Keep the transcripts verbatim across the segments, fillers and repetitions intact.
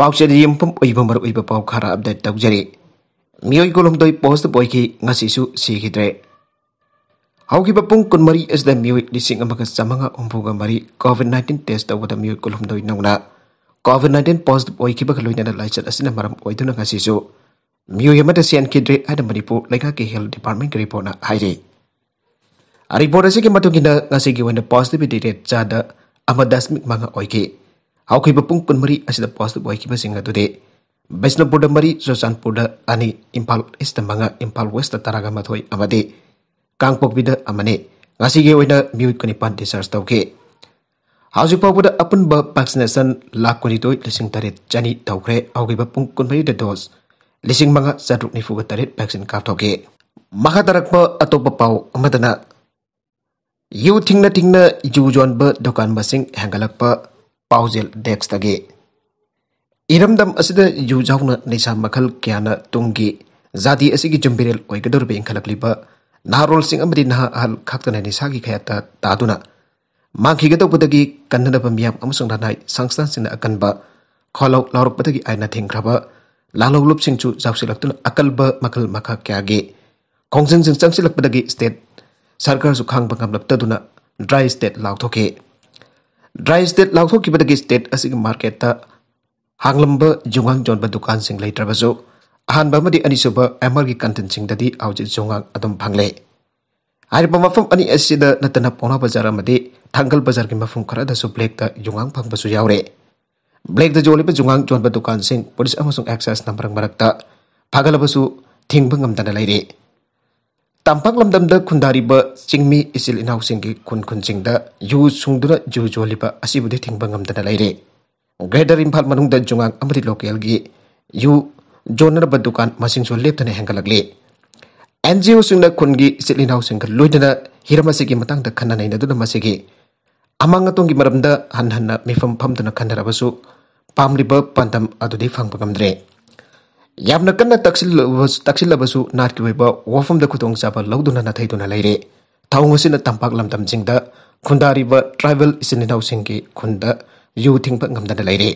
Outside ꯌꯨꯝꯐꯝ ꯑꯣꯏꯕ ꯃꯔꯨꯑꯣꯏꯕ ꯄꯥꯎ ꯈꯔ ꯑꯞꯗꯦꯠ ꯇꯧꯖꯔꯤ꯫ ꯃꯤꯑꯣꯏ ꯀꯨꯟꯍꯨꯝꯗꯣꯏ ꯄꯣꯖꯤꯇꯤꯚ ꯑꯣꯏꯈꯤ, ꯉꯁꯤꯁꯨ ꯁꯤꯈꯤꯗ꯭ꯔꯦ꯫ ꯍꯧꯈꯤꯕ ꯄꯨꯡ ꯀꯨꯟꯃꯔꯤ ꯑꯁꯤꯗ ꯃꯤꯑꯣꯏ ꯂꯤꯁꯤꯡ ꯑꯃꯒ ꯆꯥꯃꯉꯥ ꯍꯨꯝꯐꯨꯒ ꯃꯔꯤ ꯀꯣꯚꯤꯗ ꯅꯥꯏꯟꯇꯤꯟ ꯇꯦꯁ ꯇꯧꯕꯗ ꯃꯤꯑꯣꯏ ꯀꯨꯟꯍꯨꯝꯗꯣꯏ ꯅꯧꯅ ꯀꯣꯚꯤꯗ ꯅꯥꯏꯟꯇꯤꯟ ꯄꯣꯖꯤꯇꯤꯚ ꯑꯣꯏꯈꯤꯕꯒ ꯂꯣꯏꯅꯅ ꯂꯥꯏꯆꯠ ꯑꯁꯤꯅ ꯃꯔꯝ ꯑꯣꯏꯗꯨꯅ ꯉꯁꯤꯁꯨ ꯃꯤꯑꯣꯏ ꯑꯃꯠꯇ ꯁꯤꯍꯟꯈꯤꯗ꯭ꯔꯦ ꯍꯥꯏꯅ ꯃꯅꯤꯄꯨꯔ ꯂꯩꯉꯥꯛꯀꯤ ꯍꯦꯜꯊ ꯗꯤꯄꯥꯔꯠꯃꯦꯟꯒꯤ ꯔꯤꯄꯣꯔꯠꯅ ꯍꯥꯏꯔꯤ꯫ ꯔꯤꯄꯣꯔꯠ ꯑꯁꯤꯒꯤ ꯃꯇꯨꯡ ꯏꯟꯅ ꯉꯁꯤꯒꯤ ꯑꯣꯏꯅ ꯄꯣꯖꯤꯇꯤꯚꯤꯇꯤ ꯔꯦꯠ ꯆꯥꯗ ꯑꯃ ꯗꯁꯃꯤꯛ ꯃꯉꯥ ꯑꯣꯏꯈꯤ꯫ ꯍꯧꯈꯤꯕ ꯄꯨꯡ ꯀꯨꯟꯃꯔꯤ ꯑꯁꯤꯗ ꯄꯣꯖꯤꯇꯤꯚ ꯑꯣꯏꯈꯤꯕꯁꯤꯡ ꯑꯗꯨꯗꯤ ꯕꯤꯁꯅꯨꯄꯨꯔꯗ ꯃꯔꯤ, ꯆꯨꯔꯆꯥꯟꯄꯨꯔꯗ ꯑꯅꯤ, ꯏꯝꯐꯥꯜ ꯏꯁꯇ ꯃꯉꯥ, ꯏꯝꯐꯥꯜ ꯋꯦꯁꯇ ꯇꯔꯥꯒ ꯃꯥꯊꯣꯏ ꯑꯃꯗꯤ ꯀꯥꯡꯄꯣꯛꯄꯤꯗ ꯑꯃꯅꯤ꯫ ꯉꯁꯤꯒꯤ ꯑꯣꯏꯅ ꯃꯤꯑꯣꯏ ꯀꯨꯟꯅꯤꯄꯥꯟ ꯗꯤꯁꯆꯥꯔꯖ ꯇꯧꯈꯤ꯫ ꯍꯧꯖꯤꯛ ꯐꯥꯎꯕꯗ ꯑꯄꯨꯟꯕ ꯚꯦꯛꯁꯤꯅꯦꯁꯟ ꯂꯥꯈ ꯀꯨꯟꯅꯤꯊꯣꯏ ꯂꯤꯁꯤꯡ ꯇꯔꯦꯠ ꯆꯅꯤ ꯇꯧꯈ꯭ꯔꯦ꯫ ꯍꯧꯈꯤꯕ ꯄꯨꯡ ꯀꯨꯟꯃꯔꯤꯗ ꯗꯣꯁ ꯂꯤꯁꯤꯡ ꯃꯉꯥ ꯆꯥꯇ꯭ꯔꯨꯛ ꯅꯤꯐꯨꯒ ꯇꯔꯦꯠ ꯚꯦꯛꯁꯤꯟ ꯀꯥꯞꯊꯣꯛꯈꯤ꯫ ꯃꯈꯥ ꯇꯥꯔꯛꯄ ꯑꯇꯣꯞꯄ ꯄꯥꯎ ꯑꯃꯗꯅ, ꯌꯨ ꯊꯤꯡꯅ ꯊꯤꯡꯅ ꯌꯨ ꯌꯣꯟꯕ ꯗꯨꯀꯥꯟ ꯃꯁꯤꯡ ꯍꯦꯟꯒꯠꯂꯛꯄ꯫ ꯄꯥꯎꯖꯦꯜ ꯗꯦꯁ꯭ꯛꯇꯒꯤ꯫ ꯏꯔꯝꯗꯝ ꯑꯁꯤꯗ ꯌꯨ ꯌꯥꯎꯅ ꯅꯤꯁꯥ ꯃꯈꯜ ꯀꯌꯥꯅ ꯇꯨꯡꯒꯤ ꯖꯥꯇꯤ ꯑꯁꯤꯒꯤ ꯌꯨꯝꯕꯤꯔꯦꯜ ꯑꯣꯏꯒꯗꯧꯔꯤꯕ ꯏꯟꯈꯠꯂꯛꯂꯤꯕ ꯅꯍꯥꯔꯣꯜꯁꯤꯡ ꯑꯃꯗꯤ ꯅꯍꯥ ꯑꯍꯜ ꯈꯛꯇꯅ ꯅꯤꯁꯥꯒꯤ ꯈꯌꯥꯠꯇ ꯇꯥꯗꯨꯅ ꯃꯥꯡꯈꯤꯒꯗꯧꯕꯗꯒꯤ ꯀꯟꯅꯅꯕ ꯃꯤꯌꯥꯝ ꯑꯃꯁꯨꯡ ꯂꯅꯥꯏ ꯁꯪꯁꯊꯥꯟꯁꯤꯡꯅ ꯑꯀꯟꯕ ꯈꯣꯜꯂꯥꯎ ꯂꯥꯎꯔꯛꯄꯗꯒꯤ ꯑꯥꯏꯟꯅ ꯊꯤꯡꯈ꯭ꯔꯕ ꯂꯥꯜꯍꯧꯂꯨꯞꯁꯤꯡꯁꯨ ꯌꯥꯎꯁꯤꯜꯂꯛꯇꯨꯅ ꯑꯀꯜꯕ ꯃꯈꯜ ꯃꯈꯥ ꯀꯌꯥꯒꯤ ꯈꯣꯡꯖꯪꯁꯤꯡ ꯆꯪꯁꯤꯜꯂꯛꯄꯗꯒꯤ ꯁ꯭ꯇꯦꯠ ꯁꯔꯀꯥꯔꯁꯨ ꯈꯥꯡꯕ ꯉꯝꯂꯛꯇꯗꯨꯅ ꯗ꯭ꯔꯥꯏ ꯁ꯭ꯇꯦꯠ ꯂꯥꯎꯊꯣꯛꯈꯤ꯫ ꯗ꯭ꯔꯥꯏ ꯁ꯭ꯇꯦꯠ ꯂꯥꯎꯊꯣꯛꯈꯤꯕꯗꯒꯤ ꯁ꯭ꯇꯦꯠ ꯑꯁꯤꯒꯤ ꯃꯥꯔꯀꯦꯠꯇ ꯍꯥꯡꯂꯝꯕ ꯌꯨꯉꯥꯡ ꯌꯣꯟꯕ ꯗꯨꯀꯥꯟꯁꯤꯡ ꯂꯩꯇ꯭ꯔꯕꯁꯨ, ꯑꯍꯥꯟꯕ ꯑꯃꯗꯤ ꯑꯅꯤꯁꯨꯕ ꯑꯦꯝ ꯑꯥꯔꯒꯤ ꯀꯟꯇꯦꯟꯁꯤꯡꯗꯗꯤ ꯍꯧꯖꯤꯛ ꯌꯨꯉꯥꯡ ꯑꯗꯨꯝ ꯐꯪꯂꯦ꯫ ꯍꯥꯏꯔꯤꯕ ꯃꯐꯝ ꯑꯅꯤ ꯑꯁꯤꯗ ꯅꯠꯇꯅ ꯄꯥꯎꯅꯥ ꯕꯖꯥꯔ ꯑꯃꯗꯤ ꯊꯥꯡꯒꯜ ꯕꯖꯥꯔꯒꯤ ꯃꯐꯝ ꯈꯔꯗꯁꯨ ꯕ꯭ꯂꯦꯛꯇ ꯌꯨꯉꯥꯡ ꯐꯪꯕꯁꯨ ꯌꯥꯎꯔꯦ꯫ ꯕ꯭ꯂꯦꯛꯇ ꯌꯣꯜꯂꯤꯕ ꯌꯨꯉꯥꯡ ꯌꯣꯟꯕ ꯗꯨꯀꯥꯟꯁꯤꯡ ꯄꯨꯂꯤꯁ ꯑꯃꯁꯨꯡ ꯑꯦꯛꯁꯥꯏꯖꯅ ꯃꯔꯛ ꯃꯔꯛꯇ ꯐꯥꯒꯠꯂꯕꯁꯨ ꯊꯤꯡꯕ ꯉꯝꯗꯅ ꯂꯩꯔꯦ꯫ ꯇꯝꯄꯥꯛ ꯂꯝꯗꯝꯗ ꯈꯨꯟꯗꯥꯔꯤꯕ ꯆꯤꯡꯃꯤ ꯏꯆꯤꯜ ꯏꯅꯥꯎꯁꯤꯡꯒꯤ ꯈꯨꯟ ꯈꯨꯟꯁꯤꯡꯗ ꯌꯨ ꯁꯨꯡꯗꯨꯅ ꯌꯨ ꯌꯣꯜꯂꯤꯕ ꯑꯁꯤꯕꯨꯗꯤ ꯊꯤꯡꯕ ꯉꯝꯗꯅ ꯂꯩꯔꯦ꯫ ꯒ꯭ꯔꯦꯇꯔ ꯏꯝꯐꯥꯜ ꯃꯅꯨꯡꯗ ꯌꯨꯉꯥꯡ ꯑꯃꯗꯤ ꯂꯣꯀꯦꯜꯒꯤ ꯌꯨ ꯌꯣꯟꯅꯔꯕ ꯗꯨꯀꯥꯟ ꯃꯁꯤꯡꯁꯨ ꯂꯦꯞꯇꯅ ꯍꯦꯟꯒꯠꯂꯛꯂꯤ꯫ ꯑꯦꯟ ꯖꯤ ꯑꯣꯁꯤꯡꯅ ꯈꯨꯟꯒꯤ ꯏꯆꯤꯜ ꯏꯅꯥꯎꯁꯤꯡꯒ ꯂꯣꯏꯅꯅ ꯍꯤꯔꯝ ꯑꯁꯤꯒꯤ ꯃꯇꯥꯡꯗ ꯈꯟꯅ ꯅꯩꯅꯗꯨꯅ ꯃꯁꯤꯒꯤ ꯑꯃꯥꯡ ꯑꯇꯣꯡꯒꯤ ꯃꯔꯝꯗ ꯍꯟ ꯍꯟꯅ ꯃꯤꯐꯝ ꯐꯝꯗꯨꯅ ꯈꯟꯅꯔꯕꯁꯨ ꯄꯥꯝꯂꯤꯕ ꯄꯥꯟꯗꯝ ꯑꯗꯨꯗꯤ ꯐꯪꯕ ꯉꯝꯗ꯭ꯔꯦ꯫ ꯌꯥꯝꯅ ꯀꯟꯅ ꯇꯛꯁꯤꯜꯂꯕ-, ꯇꯛꯁꯤꯜꯂꯕꯁꯨ ꯅꯥꯠꯀꯤ ꯑꯣꯏꯕ ꯋꯥꯐꯝꯗ ꯈꯨꯗꯣꯡꯆꯥꯕ ꯂꯧꯗꯨꯅ ꯅꯥꯊꯩꯗꯨꯅ ꯂꯩꯔꯦ꯫ ꯊꯧꯑꯣꯡ ꯑꯁꯤꯅ ꯇꯝꯄꯥꯛ ꯂꯝꯗꯝꯁꯤꯡꯗ ꯈꯨꯟꯗꯥꯔꯤꯕ ꯇ꯭ꯔꯥꯏꯕꯦꯜ ꯏꯆꯤꯜ ꯏꯅꯥꯎꯁꯤꯡꯒꯤ ꯈꯨꯟꯗ ꯌꯨ ꯊꯤꯡꯕ ꯉꯝꯗꯅ ꯂꯩꯔꯦ꯫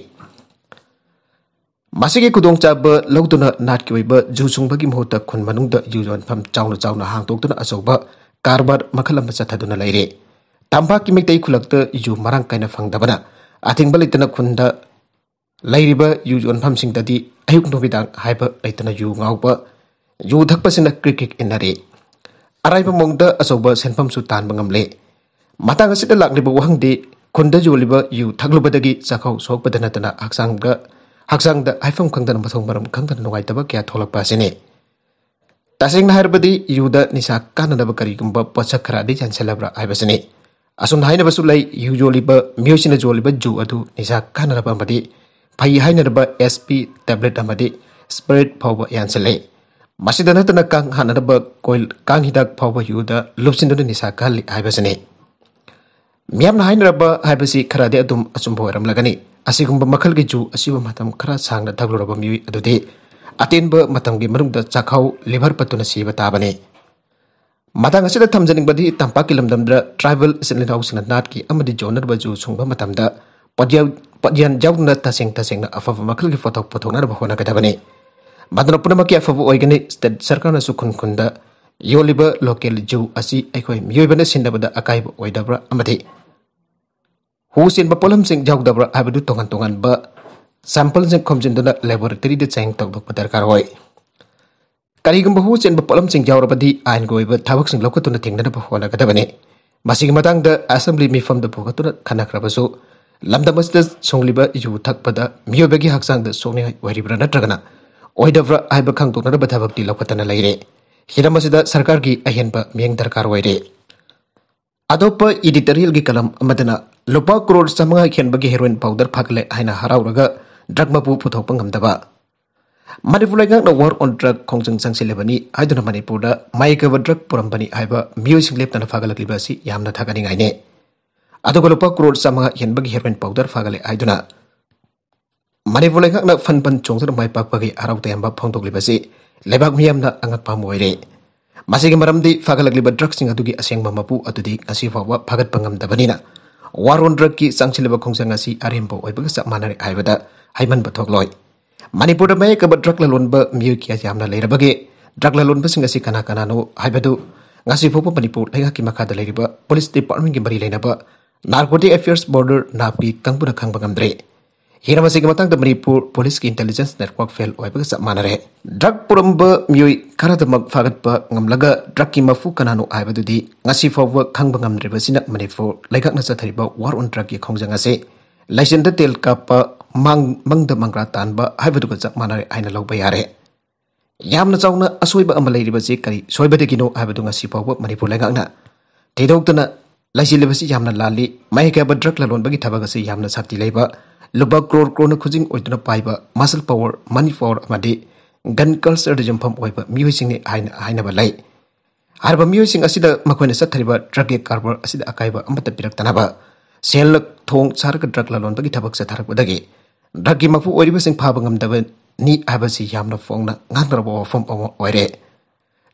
ꯃꯁꯤꯒꯤ ꯈꯨꯗꯣꯡꯆꯥꯕ ꯂꯧꯗꯨꯅ ꯅꯥꯠꯀꯤ ꯑꯣꯏꯕ ꯖꯨ ꯁꯨꯡꯕꯒꯤ ꯃꯍꯨꯠꯇ ꯈꯨꯟ ꯃꯅꯨꯡꯗ ꯌꯨ ꯌꯣꯟꯐꯝ ꯆꯥꯎꯅ ꯆꯥꯎꯅ ꯍꯥꯡꯗꯣꯛꯇꯨꯅ ꯑꯆꯧꯕ ꯀꯔꯕꯥꯔ ꯃꯈꯜ ꯑꯃ ꯆꯠꯊꯗꯨꯅ ꯂꯩꯔꯦ꯫ ꯇꯝꯄꯥꯛꯀꯤ ꯃꯩꯇꯩ ꯈꯨꯜꯂꯛꯇ ꯌꯨ ꯃꯔꯥꯡ ꯀꯥꯏꯅ ꯐꯪꯗꯕꯅ ꯑꯊꯤꯡꯕ ꯂꯩꯇꯅ ꯈꯨꯟꯗ ꯂꯩꯔꯤꯕ ꯌꯨ ꯌꯣꯟꯐꯝꯁꯤꯡꯗꯗꯤ ꯑꯌꯨꯛ ꯅꯨꯃꯤꯗꯥꯡ ꯍꯥꯏꯕ ꯂꯩꯇꯅ ꯌꯨ ꯉꯥꯎꯕ, ꯌꯨ ꯊꯛꯄꯁꯤꯅ ꯀ꯭ꯔꯤꯛ ꯀ꯭ꯔꯤꯛ ꯏꯟꯅꯔꯦ꯫ ꯑꯔꯥꯏꯕ ꯃꯑꯣꯡꯗ ꯑꯆꯧꯕ ꯁꯦꯟꯐꯝꯁꯨ ꯇꯥꯟꯕ ꯉꯝꯂꯦ꯫ ꯃꯇꯥꯡ ꯑꯁꯤꯗ ꯂꯥꯛꯂꯤꯕ ꯋꯥꯍꯪꯗꯤ, ꯈꯨꯟꯗ ꯌꯣꯜꯂꯤꯕ ꯌꯨ ꯊꯛꯂꯨꯕꯗꯒꯤ ꯆꯥꯛꯈꯥꯎ ꯁꯣꯛꯄꯗ ꯅꯠꯇꯅ ꯍꯛꯆꯥꯡꯒ, ꯍꯛꯆꯥꯡꯗ ꯍꯥꯏꯐꯝ ꯈꯪꯗꯅ, ꯃꯊꯣꯡ ꯃꯔꯝ ꯈꯪꯗꯅ ꯅꯨꯡꯉꯥꯏꯇꯕ ꯀꯌꯥ ꯊꯣꯛꯂꯛꯄ ꯑꯁꯤꯅꯤ꯫ ꯇꯁꯦꯡꯅ ꯍꯥꯏꯔꯕꯗꯤ ꯌꯨꯗ ꯅꯤꯁꯥ ꯀꯥꯟꯅꯅꯕ ꯀꯔꯤꯒꯨꯝꯕ ꯄꯣꯠꯁꯛ ꯈꯔꯗꯤ ꯌꯥꯟꯁꯤꯜꯂꯕ꯭ꯔꯥ ꯍꯥꯏꯕꯁꯤꯅꯤ꯫ ꯑꯁꯨꯝꯅ ꯍꯥꯏꯅꯕꯁꯨ ꯂꯩ, ꯌꯨ ꯌꯣꯜꯂꯤꯕ ꯃꯤꯑꯣꯏꯁꯤꯡꯅ ꯌꯣꯜꯂꯤꯕ ꯖꯨ ꯑꯗꯨ ꯅꯤꯁꯥ ꯀꯥꯟꯅꯅꯕ ꯑꯃꯗꯤ ꯐꯩ ꯍꯥꯏꯅꯔꯕ ꯑꯦꯁ ꯄꯤ ꯇꯦꯕ꯭ꯂꯦꯠ ꯑꯃꯗꯤ ꯁ꯭ꯄꯤꯔꯤꯠ ꯐꯥꯎꯕ ꯌꯥꯟꯁꯤꯜꯂꯦ꯫ ꯃꯁꯤꯗ ꯅꯠꯇꯅ ꯀꯥꯡ ꯍꯥꯠꯅꯅꯕ ꯀꯣꯏꯜ, ꯀꯥꯡ ꯍꯤꯗꯥꯛ ꯐꯥꯎꯕ ꯌꯨꯗ ꯂꯨꯞꯁꯤꯟꯗꯨꯅ ꯅꯤꯁꯥ ꯀꯥꯍꯜꯂꯤ ꯍꯥꯏꯕꯁꯤꯅꯤ꯫ ꯃꯤꯌꯥꯝꯅ ꯍꯥꯏꯅꯔꯕ ꯍꯥꯏꯕꯁꯤ ꯈꯔꯗꯤ ꯑꯗꯨꯝ ꯑꯆꯨꯝꯕ ꯑꯣꯏꯔꯝꯂꯒꯅꯤ꯫ ꯑꯁꯤꯒꯨꯝꯕ ꯃꯈꯜꯒꯤ ꯖꯨ ꯑꯁꯤꯕꯨ ꯃꯇꯝ ꯈꯔ ꯁꯥꯡꯅ ꯊꯛꯂꯨꯔꯕ ꯃꯤꯑꯣꯏ ꯑꯗꯨꯗꯤ ꯑꯇꯦꯟꯕ ꯃꯇꯝꯒꯤ ꯃꯅꯨꯡꯗ ꯆꯥꯛꯈꯥꯎ, ꯂꯤꯚꯔ ꯄꯠꯇꯨꯅ ꯁꯤꯕ ꯇꯥꯕꯅꯤ꯫ ꯃꯇꯥꯡ ꯑꯁꯤꯗ ꯊꯝꯖꯅꯤꯡꯕꯗꯤ, ꯇꯝꯄꯥꯛꯀꯤ ꯂꯝꯗꯝꯗ ꯇ꯭ꯔꯥꯏꯕꯦꯜ ꯏꯆꯤꯜ ꯏꯅꯥꯎꯁꯤꯡꯅ ꯅꯥꯠꯀꯤ ꯑꯃꯗꯤ ꯌꯣꯟꯅꯔꯕ ꯖꯨ ꯁꯨꯡꯕ ꯃꯇꯝꯗ ꯄꯣꯠꯌꯥ-, ꯄꯣꯠꯌꯥꯟ ꯌꯥꯎꯗꯅ ꯇꯁꯦꯡ ꯇꯁꯦꯡꯅ ꯑꯐꯕ ꯃꯈꯜꯒꯤ ꯄꯣꯠꯊꯣꯛ ꯄꯨꯊꯣꯛꯅꯅꯕ ꯍꯣꯠꯅꯒꯗꯕꯅꯤ꯫ ꯃꯗꯨꯅ ꯄꯨꯝꯅꯃꯛꯀꯤ ꯑꯐꯕ ꯑꯣꯏꯒꯅꯤ꯫ ꯁ꯭ꯇꯦꯠ ꯁꯔꯀꯥꯔꯅꯁꯨ ꯈꯨꯟ ꯈꯨꯟꯗ ꯌꯣꯜꯂꯤꯕ ꯂꯣꯀꯦꯜ ꯖꯨ ꯑꯁꯤ ꯑꯩꯈꯣꯏ ꯃꯤꯑꯣꯏꯕꯅ ꯁꯤꯖꯤꯟꯅꯕꯗ ꯑꯀꯥꯏꯕ ꯑꯣꯏꯗꯕ꯭ꯔꯥ ꯑꯃꯗꯤ ꯍꯨ ꯆꯦꯟꯕ ꯄꯣꯠꯂꯝꯁꯤꯡ ꯌꯥꯎꯗꯕ꯭ꯔꯥ ꯍꯥꯏꯕꯗꯨ ꯇꯣꯉꯥꯟ ꯇꯣꯉꯥꯟꯕ ꯁꯦꯝꯄꯜꯁꯤꯡ ꯈꯣꯝꯖꯤꯟꯗꯨꯅ ꯂꯦꯕꯣꯔꯦꯇꯔꯤꯗ ꯆꯦꯛ ꯇꯧꯊꯣꯛꯄ ꯗꯔꯀꯥꯔ ꯑꯣꯏ꯫ ꯀꯔꯤꯒꯨꯝꯕ ꯍꯨ ꯆꯦꯟꯕ ꯄꯣꯠꯂꯝꯁꯤꯡ ꯌꯥꯎꯔꯕꯗꯤ ꯑꯥꯏꯟꯒꯤ ꯑꯣꯏꯕ ꯊꯕꯛꯁꯤꯡ ꯂꯧꯈꯠꯇꯨꯅ ꯊꯤꯡꯅꯅꯕ ꯍꯣꯠꯅꯒꯗꯕꯅꯤ꯫ ꯃꯁꯤꯒꯤ ꯃꯇꯥꯡꯗ ꯑꯦꯁꯦꯝꯕ꯭ꯂꯤ ꯃꯤꯐꯝꯗ ꯄꯨꯈꯠꯇꯨꯅ ꯈꯟꯅꯈ꯭ꯔꯕꯁꯨ, ꯂꯝꯗꯝ ꯑꯁꯤꯗ ꯁꯨꯡꯂꯤꯕ ꯌꯨ ꯊꯛꯄꯗ ꯃꯤꯑꯣꯏꯕꯒꯤ ꯍꯛꯆꯥꯡꯗ ꯁꯣꯛꯅꯤꯡꯉꯥꯏ ꯑꯣꯏꯔꯤꯕ꯭ꯔꯥ ꯅꯠꯇ꯭ꯔꯒꯅ ꯑꯣꯏꯗꯕ꯭ꯔꯥ ꯍꯥꯏꯕ ꯈꯪꯗꯣꯛꯅꯅꯕ ꯊꯕꯛꯇꯤ ꯂꯧꯈꯠꯇꯅ ꯂꯩꯔꯦ꯫ ꯍꯤꯔꯝ ꯑꯁꯤꯗ ꯁꯔꯀꯥꯔꯒꯤ ꯑꯍꯦꯟꯕ ꯃꯤꯠꯌꯦꯡ ꯗꯔꯀꯥꯔ ꯑꯣꯏꯔꯦ꯫ ꯑꯇꯣꯞꯄ ꯏꯗꯤꯇꯣꯔꯤꯌꯦꯜꯒꯤ ꯀꯂꯝ ꯑꯃꯗꯅ ꯂꯨꯄꯥ ꯀ꯭ꯔꯣꯔ ꯆꯥꯃꯉꯥ ꯍꯦꯟꯕꯒꯤ ꯍꯦꯔꯣꯏꯟ ꯄꯥꯎꯗꯔ ꯐꯥꯒꯠꯂꯦ ꯍꯥꯏꯅ ꯍꯔꯥꯎꯔꯒ ꯗ꯭ꯔꯒ ꯃꯄꯨ ꯄꯨꯊꯣꯛꯄ ꯉꯝꯗꯕ꯫ ꯃꯅꯤꯄꯨꯔ ꯂꯩꯉꯥꯛꯅ War on Drug ꯈꯣꯡꯖꯪ ꯆꯪꯁꯤꯜꯂꯤꯕꯅꯤ ꯍꯥꯏꯗꯨꯅ ꯃꯅꯤꯄꯨꯔꯗ ꯃꯥꯏꯀꯩ ꯗ꯭ꯔꯒ ꯄꯨꯔꯝꯕꯅꯤ ꯍꯥꯏꯕ ꯃꯤꯑꯣꯏꯁꯤꯡ ꯂꯦꯞꯇꯅ ꯐꯥꯒꯠꯂꯛꯂꯤꯕ ꯑꯁꯤ ꯌꯥꯝꯅ ꯊꯥꯒꯠꯅꯤꯡꯉꯥꯏꯅꯤ꯫ ꯑꯗꯨꯒ ꯂꯨꯄꯥ ꯀ꯭ꯔꯣꯔ ꯆꯥꯃꯉꯥ ꯍꯦꯟꯕꯒꯤ ꯍꯦꯔꯣꯏꯟ ꯄꯥꯎꯗꯔ ꯐꯥꯒꯠꯂꯦ ꯍꯥꯏꯗꯨꯅ ꯃꯅꯤꯄꯨꯔ ꯂꯩꯉꯥꯛꯅ ꯐꯟ ꯐꯟ ꯆꯣꯡꯗꯨꯅ ꯃꯥꯏ ꯄꯥꯛꯄꯒꯤ ꯍꯔꯥꯎ ꯇꯌꯥꯝꯕ ꯐꯣꯡꯗꯣꯛꯂꯤꯕꯁꯤ ꯂꯩꯕꯥꯛ ꯃꯤꯌꯥꯝꯅ ꯑꯉꯛꯄ ꯑꯃ ꯑꯣꯏꯔꯦ꯫ ꯃꯁꯤꯒꯤ ꯃꯔꯝꯗꯤ ꯐꯥꯒꯠꯂꯛꯂꯤꯕ ꯗ꯭ꯔꯒꯁꯤꯡ ꯑꯗꯨꯒꯤ ꯑꯁꯦꯡꯕ ꯃꯄꯨ ꯑꯗꯨꯗꯤ ꯉꯁꯤ ꯐꯥꯎꯕ ꯐꯥꯒꯠꯄ ꯉꯝꯗꯕꯅꯤꯅ, War on Drugꯀꯤ ꯆꯪꯁꯤꯜꯂꯤꯕ ꯈꯣꯡꯖꯪ ꯑꯁꯤ ꯑꯔꯦꯝꯕ ꯑꯣꯏꯕꯒ ꯆꯞ ꯃꯥꯟꯅꯔꯦ ꯍꯥꯏꯕꯗ ꯍꯥꯏꯃꯟꯕ ꯊꯣꯛꯂꯣꯏ꯫ ꯃꯅꯤꯄꯨꯔꯗ ꯃꯌꯦꯛ ꯀꯥꯕ ꯗ꯭ꯔꯒ ꯂꯂꯣꯟꯕ ꯃꯤꯑꯣꯏ ꯀꯌꯥ ꯌꯥꯝꯅ ꯂꯩꯔꯕꯒꯦ? ꯗ꯭ꯔꯒ ꯂꯂꯣꯟꯕꯁꯤꯡ ꯑꯁꯤ ꯀꯅꯥ ꯀꯅꯥꯅꯣ ꯍꯥꯏꯕꯗꯨ ꯉꯁꯤ ꯐꯥꯎꯕ ꯃꯅꯤꯄꯨꯔ ꯂꯩꯉꯥꯛꯀꯤ ꯃꯈꯥꯗ ꯂꯩꯔꯤꯕ ꯄꯨꯂꯤꯁ ꯗꯤꯄꯥꯔꯠꯃꯦꯟꯒꯤ ꯃꯔꯤ ꯂꯩꯅꯕ ꯅꯥꯔꯀꯣꯇꯤꯛ ꯑꯦꯐꯤꯌꯔꯁ ꯕꯣꯔꯗꯔ ꯅꯥꯞꯀꯤ ꯀꯥꯡꯕꯨꯅ ꯈꯪꯕ ꯉꯝꯗ꯭ꯔꯤ꯫ ꯍꯤꯔꯝ ꯑꯁꯤꯒꯤ ꯃꯇꯥꯡꯗ ꯃꯅꯤꯄꯨꯔ ꯄꯨꯂꯤꯁꯀꯤ ꯏꯟꯇꯦꯂꯤꯖꯦꯟꯁ ꯅꯦꯠꯋꯥꯔꯛ ꯐꯦꯜ ꯑꯣꯏꯕꯒ ꯆꯞ ꯃꯥꯟꯅꯔꯦ꯫ ꯗ꯭ꯔꯒ ꯄꯨꯔꯝꯕ ꯃꯤꯑꯣꯏ ꯈꯔꯗꯃꯛ ꯐꯥꯒꯠꯄ ꯉꯝꯂꯒ ꯗ꯭ꯔꯒꯀꯤ ꯃꯄꯨ ꯀꯅꯥꯅꯣ ꯍꯥꯏꯕꯗꯨꯗꯤ ꯉꯁꯤ ꯐꯥꯎꯕ ꯈꯪꯕ ꯉꯝꯗ꯭ꯔꯤꯕꯁꯤꯅ ꯃꯅꯤꯄꯨꯔ ꯂꯩꯉꯥꯛꯅ ꯆꯠꯊꯔꯤꯕ ꯋꯥꯔ ꯑꯣꯟ ꯗ꯭ꯔꯒꯀꯤ ꯈꯣꯡꯖꯪ ꯑꯁꯤ ꯂꯥꯏꯆꯤꯟꯗ ꯇꯦꯜ ꯀꯥꯞꯄ, ꯃꯥꯡ-, ꯃꯪꯗ ꯃꯪꯒ꯭ꯔꯥ ꯇꯥꯟꯕ ꯍꯥꯏꯕꯗꯨꯒ ꯆꯞ ꯃꯥꯟꯅꯔꯦ ꯍꯥꯏꯅ ꯂꯧꯕ ꯌꯥꯔꯦ꯫ ꯌꯥꯝꯅ ꯆꯥꯎꯅ ꯑꯁꯣꯏꯕ ꯑꯃ ꯂꯩꯔꯤꯕꯁꯤ ꯀꯔꯤ ꯁꯣꯏꯕꯗꯒꯤꯅꯣ ꯍꯥꯏꯕꯗꯨ ꯉꯁꯤ ꯐꯥꯎꯕ ꯃꯅꯤꯄꯨꯔ ꯂꯩꯉꯥꯛꯅ ꯊꯤꯗꯣꯛꯇꯅ ꯂꯩꯁꯤꯜꯂꯤꯕꯁꯤ ꯌꯥꯝꯅ ꯂꯥꯜꯂꯤ꯫ ꯃꯍꯩ ꯀꯌꯥꯕ ꯗ꯭ꯔꯒ ꯂꯂꯣꯟꯕꯒꯤ ꯊꯕꯛ ꯑꯁꯤ ꯌꯥꯝꯅ ꯁꯛꯇꯤ ꯂꯩꯕ, ꯂꯨꯄꯥ ꯀ꯭ꯔꯣꯔ ꯀ꯭ꯔꯣꯔꯅ ꯈꯨꯖꯤꯡ ꯑꯣꯏꯗꯨꯅ ꯄꯥꯏꯕ, ꯃꯁꯜ ꯄꯥꯋꯔ, ꯃꯅꯤ ꯄꯥꯋꯔ ꯑꯃꯗꯤ ꯒꯟ ꯀꯜꯆꯔꯗ ꯌꯨꯝꯐꯝ ꯑꯣꯏꯕ ꯃꯤꯑꯣꯏꯁꯤꯡꯅꯤ ꯍꯥꯏꯅ ꯍꯥꯏꯅꯕ ꯂꯩ꯫ ꯍꯥꯏꯔꯤꯕ ꯃꯤꯑꯣꯏꯁꯤꯡ ꯑꯁꯤꯗ ꯃꯈꯣꯏꯅ ꯆꯠꯊꯔꯤꯕ ꯗ꯭ꯔꯒꯀꯤ ꯀꯔꯕꯥꯔ ꯑꯁꯤꯗ ꯑꯀꯥꯏꯕ ꯑꯃꯠꯇ ꯄꯤꯔꯛꯇꯅꯕ ꯁꯦꯜ ꯊꯣꯡ ꯁꯥꯔꯒ ꯗ꯭ꯔꯒ ꯂꯂꯣꯟꯕꯒꯤ ꯊꯕꯛ ꯆꯠꯊꯔꯛꯄꯗꯒꯤ ꯗ꯭ꯔꯒꯀꯤ ꯃꯄꯨ ꯑꯣꯏꯔꯤꯕꯁꯤꯡ ꯐꯥꯕ ꯉꯝꯗꯕꯅꯤ ꯍꯥꯏꯕꯁꯤ ꯌꯥꯝꯅ ꯐꯣꯡꯅ ꯉꯥꯡꯅꯔꯕ ꯋꯥꯐꯝ ꯑꯃ ꯑꯣꯏꯔꯦ꯫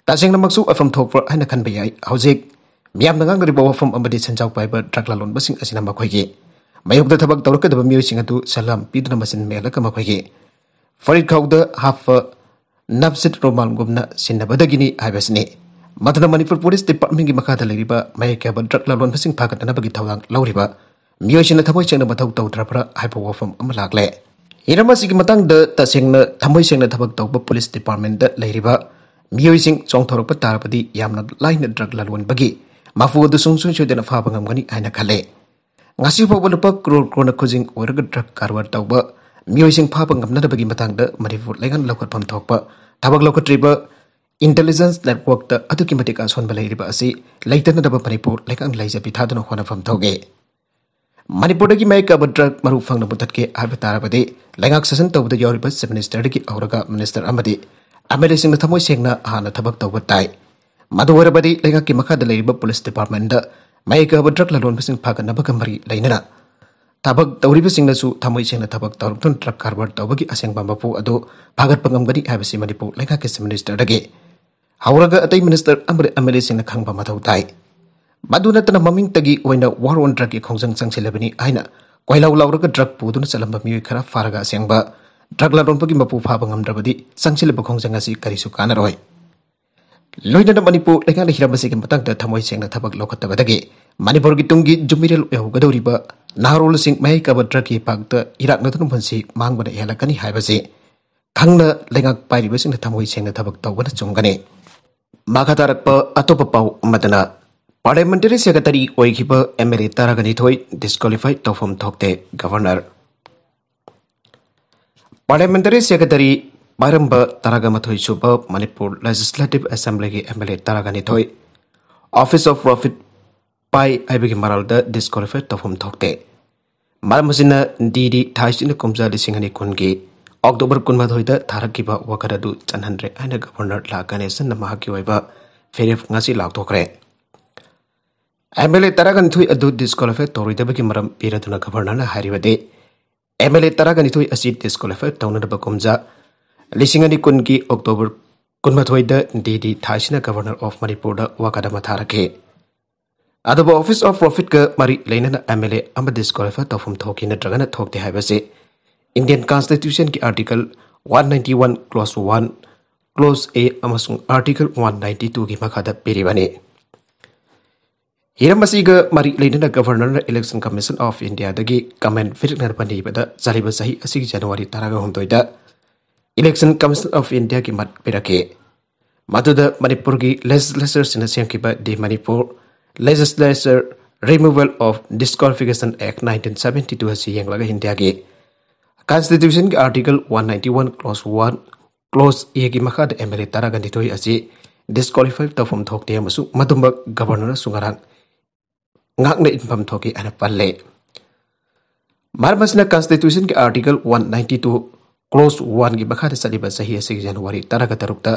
ꯇꯁꯦꯡꯅꯃꯛꯁꯨ ꯑꯐꯝ ꯊꯣꯛꯄ꯭ꯔꯥ ꯍꯥꯏꯅ ꯈꯟꯕ ꯌꯥꯏ꯫ ꯍꯧꯖꯤꯛ ꯃꯤꯌꯥꯝꯅ ꯉꯥꯡꯅꯔꯤꯕ ꯋꯥꯐꯝ ꯑꯃꯗꯤ ꯁꯦꯟꯖꯥꯎ ꯄꯥꯏꯕ ꯗ꯭ꯔꯒ ꯂꯂꯣꯟꯕꯁꯤꯡ ꯑꯁꯤꯅ ꯃꯈꯣꯏꯒꯤ ꯃꯥꯌꯣꯛꯇ ꯊꯕꯛ ꯇꯧꯔꯛꯀꯗꯕ ꯃꯤꯑꯣꯏꯁꯤꯡ ꯑꯗꯨ ꯁꯂꯥꯝ ꯄꯤꯗꯨꯅ ꯃꯆꯤꯟ ꯃꯦꯜꯂꯒ ꯃꯈꯣꯏꯒꯤ ꯐꯨꯔꯤꯠ ꯈꯥꯎꯗ ꯍꯥꯞꯄ ꯅꯞꯁꯤꯠ ꯔꯨꯃꯥꯜꯒꯨꯝꯅ ꯁꯤꯟꯅꯕꯗꯒꯤꯅꯤ ꯍꯥꯏꯕꯁꯤꯅꯤ꯫ ꯃꯗꯨꯅ ꯃꯅꯤꯄꯨꯔ ꯄꯨꯂꯤꯁ ꯗꯤꯄꯥꯔꯠꯃꯦꯟꯒꯤ ꯃꯈꯥꯗ ꯂꯩꯔꯤꯕ ꯃꯍꯩ ꯀꯌꯥꯕ ꯗ꯭ꯔꯒ ꯂꯂꯣꯟꯕꯁꯤꯡ ꯐꯥꯒꯠꯅꯅꯕꯒꯤ ꯊꯧꯗꯥꯡ ꯂꯧꯔꯤꯕ ꯃꯤꯑꯣꯏꯁꯤꯡꯅ ꯊꯃꯣꯏ ꯁꯦꯡꯅ ꯃꯊꯧ ꯇꯧꯗ꯭ꯔꯕ꯭ꯔꯥ ꯍꯥꯏꯕ ꯋꯥꯐꯝ ꯑꯃ ꯂꯥꯛꯂꯦ꯫ ꯍꯤꯔꯝ ꯑꯁꯤꯒꯤ ꯃꯇꯥꯡꯗ ꯇꯁꯦꯡꯅ ꯊꯃꯣꯏ ꯁꯦꯡꯅ ꯊꯕꯛ ꯇꯧꯕ ꯄꯨꯂꯤꯁ ꯗꯤꯄꯥꯔꯠꯃꯦꯟꯗ ꯂꯩꯔꯤꯕ ꯃꯤꯑꯣꯏꯁꯤꯡ ꯆꯣꯡꯊꯣꯔꯛꯄ ꯇꯥꯔꯕꯗꯤ ꯌꯥꯝꯅ ꯂꯥꯏꯅ ꯗ꯭ꯔꯒ ꯂꯂꯣꯟꯕꯒꯤ ꯃꯄꯨ ꯑꯗꯨ ꯁꯨꯡꯁꯣꯏ ꯁꯣꯏꯗꯅ ꯐꯥꯕ ꯉꯝꯒꯅꯤ ꯍꯥꯏꯅ ꯈꯜꯂꯦ꯫ ꯉꯁꯤ ꯐꯥꯎꯕ ꯂꯨꯄꯥ ꯀ꯭ꯔꯣꯔ ꯀ꯭ꯔꯣꯔꯅ ꯈꯨꯖꯤꯡ ꯑꯣꯏꯔꯒ ꯗ꯭ꯔꯒ ꯀꯔꯕꯥꯔ ꯇꯧꯕ ꯃꯤꯑꯣꯏꯁꯤꯡ ꯐꯥꯕ ꯉꯝꯅꯅꯕꯒꯤ ꯃꯇꯥꯡꯗ ꯃꯅꯤꯄꯨꯔ ꯂꯩꯉꯥꯛꯅ ꯂꯧꯈꯠꯐꯝ ꯊꯣꯛꯄ ꯊꯕꯛ ꯂꯧꯈꯠꯇ꯭ꯔꯤꯕ ꯏꯟꯇꯦꯂꯤꯖꯦꯟꯁ ꯅꯦꯠꯋꯥꯔꯛꯇ ꯑꯗꯨꯛꯀꯤ ꯃꯇꯤꯛ ꯑꯁꯣꯟꯕ ꯂꯩꯔꯤꯕ ꯑꯁꯤ ꯂꯩꯇꯅꯅꯕ ꯃꯅꯤꯄꯨꯔ ꯂꯩꯉꯥꯛꯅ ꯂꯩꯖꯕꯤ ꯊꯥꯗꯨꯅ ꯍꯣꯠꯅꯐꯝ ꯊꯣꯛꯏ꯫ ꯃꯅꯤꯄꯨꯔꯗꯒꯤ ꯃꯥꯌꯣꯛ ꯀꯥꯕ ꯗ꯭ꯔꯒ ꯃꯔꯨ ꯐꯪꯅ ꯃꯨꯊꯠꯀꯦ ꯍꯥꯏꯕ ꯇꯥꯔꯕꯗꯤ ꯂꯩꯉꯥꯛ ꯁꯥꯁꯟ ꯇꯧꯕꯗ ꯌꯥꯎꯔꯤꯕ ꯆꯤꯐ ꯃꯤꯅꯤꯁꯇꯔꯗꯒꯤ ꯍꯧꯔꯒ ꯃꯤꯅꯤꯁꯇꯔ ꯑꯃꯗꯤ ꯑꯦꯝ ꯑꯦꯜ ꯑꯦꯁꯤꯡꯅ ꯊꯃꯣꯏ ꯁꯦꯡꯅ ꯍꯥꯟꯅ ꯊꯕꯛ ꯇꯧꯕ ꯇꯥꯏ꯫ ꯃꯗꯨ ꯑꯣꯏꯔꯕꯗꯤ ꯂꯩꯉꯥꯛꯀꯤ ꯃꯈꯥꯗ ꯂꯩꯔꯤꯕ ꯄꯨꯂꯤꯁ ꯗꯤꯄꯥꯔꯠꯃꯦꯟꯗ ꯃꯥꯌꯣꯛ ꯀꯥꯕ ꯗ꯭ꯔꯒ ꯂꯂꯣꯟꯕꯁꯤꯡ ꯐꯥꯒꯠꯅꯕꯒ ꯃꯔꯤ ꯂꯩꯅꯅ ꯊꯕꯛ ꯇꯧꯔꯤꯕꯁꯤꯡꯅꯁꯨ ꯊꯃꯣꯏ ꯁꯦꯡꯅ ꯊꯕꯛ ꯇꯧꯔꯛꯇꯨꯅ ꯗ꯭ꯔꯒ ꯀꯔꯕꯥꯔ ꯇꯧꯕꯒꯤ ꯑꯁꯦꯡꯕ ꯃꯄꯨ ꯑꯗꯨ ꯐꯥꯒꯠꯄ ꯉꯝꯒꯅꯤ ꯍꯥꯏꯕꯁꯤ ꯃꯅꯤꯄꯨꯔ ꯂꯩꯉꯥꯛꯀꯤ ꯆꯤꯐ ꯃꯤꯅꯤꯁꯇꯔꯗꯒꯤ ꯍꯧꯔꯒ ꯑꯇꯩ ꯃꯤꯅꯤꯁꯇꯔ ꯑꯃꯗꯤ ꯑꯦꯝ ꯑꯦꯜ ꯑꯦꯁꯤꯡꯅ ꯈꯪꯕ ꯃꯊꯧ ꯇꯥꯏ꯫ ꯃꯗꯨ ꯅꯠꯇꯅ ꯃꯃꯤꯡꯇꯒꯤ ꯑꯣꯏꯅ ꯋꯥꯔ ꯑꯣꯟ ꯗ꯭ꯔꯒꯀꯤ ꯈꯣꯡꯖꯪ ꯆꯪꯁꯤꯜꯂꯕꯅꯤ ꯍꯥꯏꯅ ꯀꯣꯏꯂꯥꯎ ꯂꯥꯎꯔꯒ ꯗ꯭ꯔꯒ ꯄꯨꯗꯨꯅ ꯆꯠꯂꯝꯕ ꯃꯤꯑꯣꯏ ꯈꯔ ꯐꯥꯔꯒ ꯑꯁꯦꯡꯕ ꯗ꯭ꯔꯒ ꯂꯂꯣꯟꯕꯒꯤ ꯃꯄꯨ ꯐꯥꯕ ꯉꯝꯗ꯭ꯔꯕꯗꯤ ꯆꯪꯁꯤꯜꯂꯤꯕ ꯈꯣꯡꯖꯪ ꯑꯁꯤ ꯀꯔꯤꯁꯨ ꯀꯥꯟꯅꯔꯣꯏ꯫ ꯂꯣꯏꯅꯅ ꯃꯅꯤꯄꯨꯔ ꯂꯩꯉꯥꯛꯅ ꯍꯤꯔꯝ ꯑꯁꯤꯒꯤ ꯃꯇꯥꯡꯗ ꯊꯃꯣꯏ ꯁꯦꯡꯅ ꯊꯕꯛ ꯂꯧꯈꯠꯇꯕꯗꯒꯤ ꯃꯅꯤꯄꯨꯔꯒꯤ ꯇꯨꯡꯒꯤ ꯌꯨꯝꯕꯤꯔꯦꯜ ꯑꯣꯏꯍꯧꯒꯗꯧꯔꯤꯕ ꯅꯍꯥꯔꯣꯜꯁꯤꯡ ꯃꯌꯥꯏ ꯀꯥꯕ ꯗ꯭ꯔꯒꯀꯤ ꯏꯄꯥꯛꯇ ꯏꯔꯥꯛꯅꯗꯨꯅ ꯄꯨꯟꯁꯤ ꯃꯥꯡꯕꯅ ꯍꯦꯜꯂꯛꯀꯅꯤ ꯍꯥꯏꯕꯁꯤ ꯈꯪꯅ ꯂꯩꯉꯥꯛ ꯄꯥꯏꯔꯤꯕꯁꯤꯡꯅ ꯊꯃꯣꯏ ꯁꯦꯡꯅ ꯊꯕꯛ ꯇꯧꯕꯅ ꯆꯨꯝꯒꯅꯤ꯫ ꯃꯈꯥ ꯇꯥꯔꯛꯄ ꯑꯇꯣꯞꯄ ꯄꯥꯎ ꯑꯃꯗꯅ, ꯄꯥꯔꯂꯤꯌꯥꯃꯦꯟꯇꯔꯤ ꯁꯦꯀ꯭ꯔꯦꯇꯔꯤ ꯑꯣꯏꯈꯤꯕ ꯑꯦꯝ ꯑꯦꯜ ꯑꯦ ꯇꯔꯥꯒ ꯅꯤꯊꯣꯏ ꯗꯤꯁꯀ꯭ꯋꯥꯂꯤꯐꯥꯏ ꯇꯧꯐꯝ ꯊꯣꯛꯇꯦ ꯒꯚꯔꯅꯔ꯫ ꯄꯥꯔꯂꯤꯌꯥꯃꯦꯟꯇꯔꯤ ꯁꯦꯀ꯭ꯔꯦꯇꯔꯤ ꯄꯥꯏꯔꯝꯕ ꯇꯔꯥꯒ ꯃꯥꯊꯣꯏ ꯁꯨꯕ ꯃꯅꯤꯄꯨꯔ ꯂꯦꯖꯤꯁꯂꯦꯇꯤꯚ ꯑꯦꯁꯦꯝꯕ꯭ꯂꯤꯒꯤ ꯑꯦꯝ ꯑꯦꯜ ꯑꯦ ꯇꯔꯥꯒ ꯅꯤꯊꯣꯏ ꯑꯣꯐꯤꯁ ꯑꯣꯐ ꯄ꯭ꯔꯣꯐꯤꯠ ꯄꯥꯏ ꯍꯥꯏꯕꯒꯤ ꯃꯔꯥꯜꯗ ꯗꯤꯁꯀ꯭ꯋꯥꯂꯤꯐꯥꯏ ꯇꯧꯐꯝ ꯊꯣꯛꯇꯦ꯫ ꯃꯔꯝ ꯑꯁꯤꯅ ꯗꯤ ꯗꯤ ꯊꯥꯏꯁꯤꯅ ꯀꯨꯝꯖꯥ ꯂꯤꯁꯤꯡ ꯑꯅꯤ ꯀꯨꯟꯒꯤ ꯑꯣꯛꯇꯣꯕꯔ ꯀꯨꯟꯃꯥꯊꯣꯏꯗ ꯊꯥꯔꯛꯈꯤꯕ ꯋꯥꯀꯠ ꯑꯗꯨ ꯆꯟꯍꯟꯗ꯭ꯔꯦ ꯍꯥꯏꯅ ꯒꯚꯔꯅꯔ ꯂꯥ ꯒꯅꯦꯁꯟꯅ ꯃꯍꯥꯛꯀꯤ ꯑꯣꯏꯕ ꯐꯤꯔꯦꯞ ꯉꯁꯤ ꯂꯥꯎꯊꯣꯛꯈ꯭ꯔꯦ꯫ ꯑꯦꯝ ꯑꯦꯜ ꯑꯦ ꯇꯔꯥꯒ ꯅꯤꯊꯣꯏ ꯑꯗꯨ ꯗꯤꯁꯀ꯭ꯋꯥꯂꯤꯐꯥꯏ ꯇꯧꯔꯣꯏꯗꯕꯒꯤ ꯃꯔꯝ ꯄꯤꯔꯗꯨꯅ ꯒꯚꯔꯅꯔꯅ ꯍꯥꯏꯔꯤꯕꯗꯤ, ꯑꯦꯝ ꯑꯦꯜ ꯑꯦ ꯇꯔꯥꯒ ꯅꯤꯊꯣꯏ ꯑꯁꯤ ꯗꯤꯁꯀ꯭ꯋꯥꯂꯤꯐꯥꯏ ꯇꯧꯅꯅꯕ ꯀꯨꯝꯖꯥ ꯂꯤꯁꯤꯡ ꯑꯅꯤ ꯀꯨꯟꯒꯤ ꯑꯣꯛꯇꯣꯕꯔ ꯀꯨꯟꯃꯥꯊꯣꯏꯗ ꯗꯤ ꯗꯤ ꯊꯥꯏꯁꯤꯅ ꯒꯚꯔꯅꯔ ꯑꯣꯐ ꯃꯅꯤꯄꯨꯔꯗ ꯋꯥꯀꯠ ꯑꯃ ꯊꯥꯔꯛꯈꯤ꯫ ꯑꯗꯨꯕꯨ ꯑꯣꯐꯤꯁ ꯑꯣꯐ ꯄ꯭ꯔꯣꯐꯤꯠꯀ ꯃꯔꯤ ꯂꯩꯅꯅ ꯑꯦꯝ ꯑꯦꯜ ꯑꯦ ꯑꯃ ꯗꯤꯁꯀ꯭ꯋꯥꯂꯤꯐꯥꯏ ꯇꯧꯐꯝ ꯊꯣꯛꯈꯤ ꯅꯠꯇ꯭ꯔꯒꯅ ꯊꯣꯛꯇꯦ ꯍꯥꯏꯕꯁꯤ ꯏꯟꯗꯤꯌꯟ ꯀꯟꯁꯇꯤꯇ꯭ꯌꯨꯁꯟꯒꯤ article one ninety one clause one, clause A ꯑꯃꯁꯨꯡ ꯑꯥꯔꯇꯤꯀꯜ ꯋꯥꯟ ꯅꯥꯏꯟꯇꯤ ꯇꯨꯒꯤ ꯃꯈꯥꯗ ꯄꯤꯔꯤꯕꯅꯤ꯫ ꯍꯤꯔꯝ ꯑꯁꯤꯒ ꯃꯔꯤ ꯂꯩꯅꯅ ꯒꯚꯔꯅꯔꯅ ꯏꯂꯦꯛꯁꯟ ꯀꯃꯤꯁꯟ ꯑꯣꯐ ꯏꯟꯗꯤꯌꯥꯗꯒꯤ ꯀꯃꯦꯟ ꯐꯤꯔꯛꯅꯔꯛꯄ ꯅꯤꯕꯗ ꯆꯠꯂꯤꯕ ꯆꯍꯤ ꯑꯁꯤꯒꯤ ꯖꯅꯋꯥꯔꯤ ꯇꯔꯥꯒ ꯍꯨꯝꯗꯣꯏꯗ ꯏꯂꯦꯛꯁꯟ ꯀꯃꯤꯁꯟ ꯑꯣꯐ ꯏꯟꯗꯤꯌꯥꯒꯤ ꯃꯠ ꯄꯤꯔꯛꯈꯤ꯫ ꯃꯗꯨꯗ ꯃꯅꯤꯄꯨꯔꯒꯤ ꯂꯦꯖꯤꯁꯂꯦꯆꯔꯁꯤꯡꯅ ꯁꯦꯝꯈꯤꯕ the Manipur legislator removal of disqualification act nineteen seventy two ꯑꯁꯤ ꯌꯦꯡꯂꯒ ꯏꯟꯗꯤꯌꯥꯒꯤ ꯀꯟꯁꯇꯤꯇ꯭ꯌꯨꯁꯟꯒꯤ article one ninety one clause one, clause ꯑꯦꯒꯤ ꯃꯈꯥꯗ ꯑꯦꯝ ꯑꯦꯜ ꯑꯦ ꯇꯔꯥꯒ ꯅꯤꯊꯣꯏ ꯑꯁꯤ ꯗꯤꯁꯀ꯭ꯋꯥꯂꯤꯐꯥꯏ ꯇꯧꯐꯝ ꯊꯣꯛꯇꯦ ꯑꯃꯁꯨꯡ ꯃꯗꯨꯃꯛ ꯒꯚꯔꯅꯔꯅꯁꯨ ꯉꯔꯥꯡ ꯉꯥꯛꯅ ꯏꯟꯐꯝ ꯊꯣꯛꯈꯤ ꯍꯥꯏꯅ ꯄꯜꯂꯦ꯫ ꯃꯔꯝ ꯑꯁꯤꯅ ꯀꯟꯁꯇꯤꯇ꯭ꯌꯨꯁꯟꯒꯤ article one ninety two clause ꯋꯥꯟꯒꯤ ꯃꯈꯥꯗ ꯆꯠꯂꯤꯕ ꯆꯍꯤ ꯑꯁꯤꯒꯤ ꯖꯅꯋꯥꯔꯤ ꯇꯔꯥꯒ ꯇꯔꯨꯛꯇ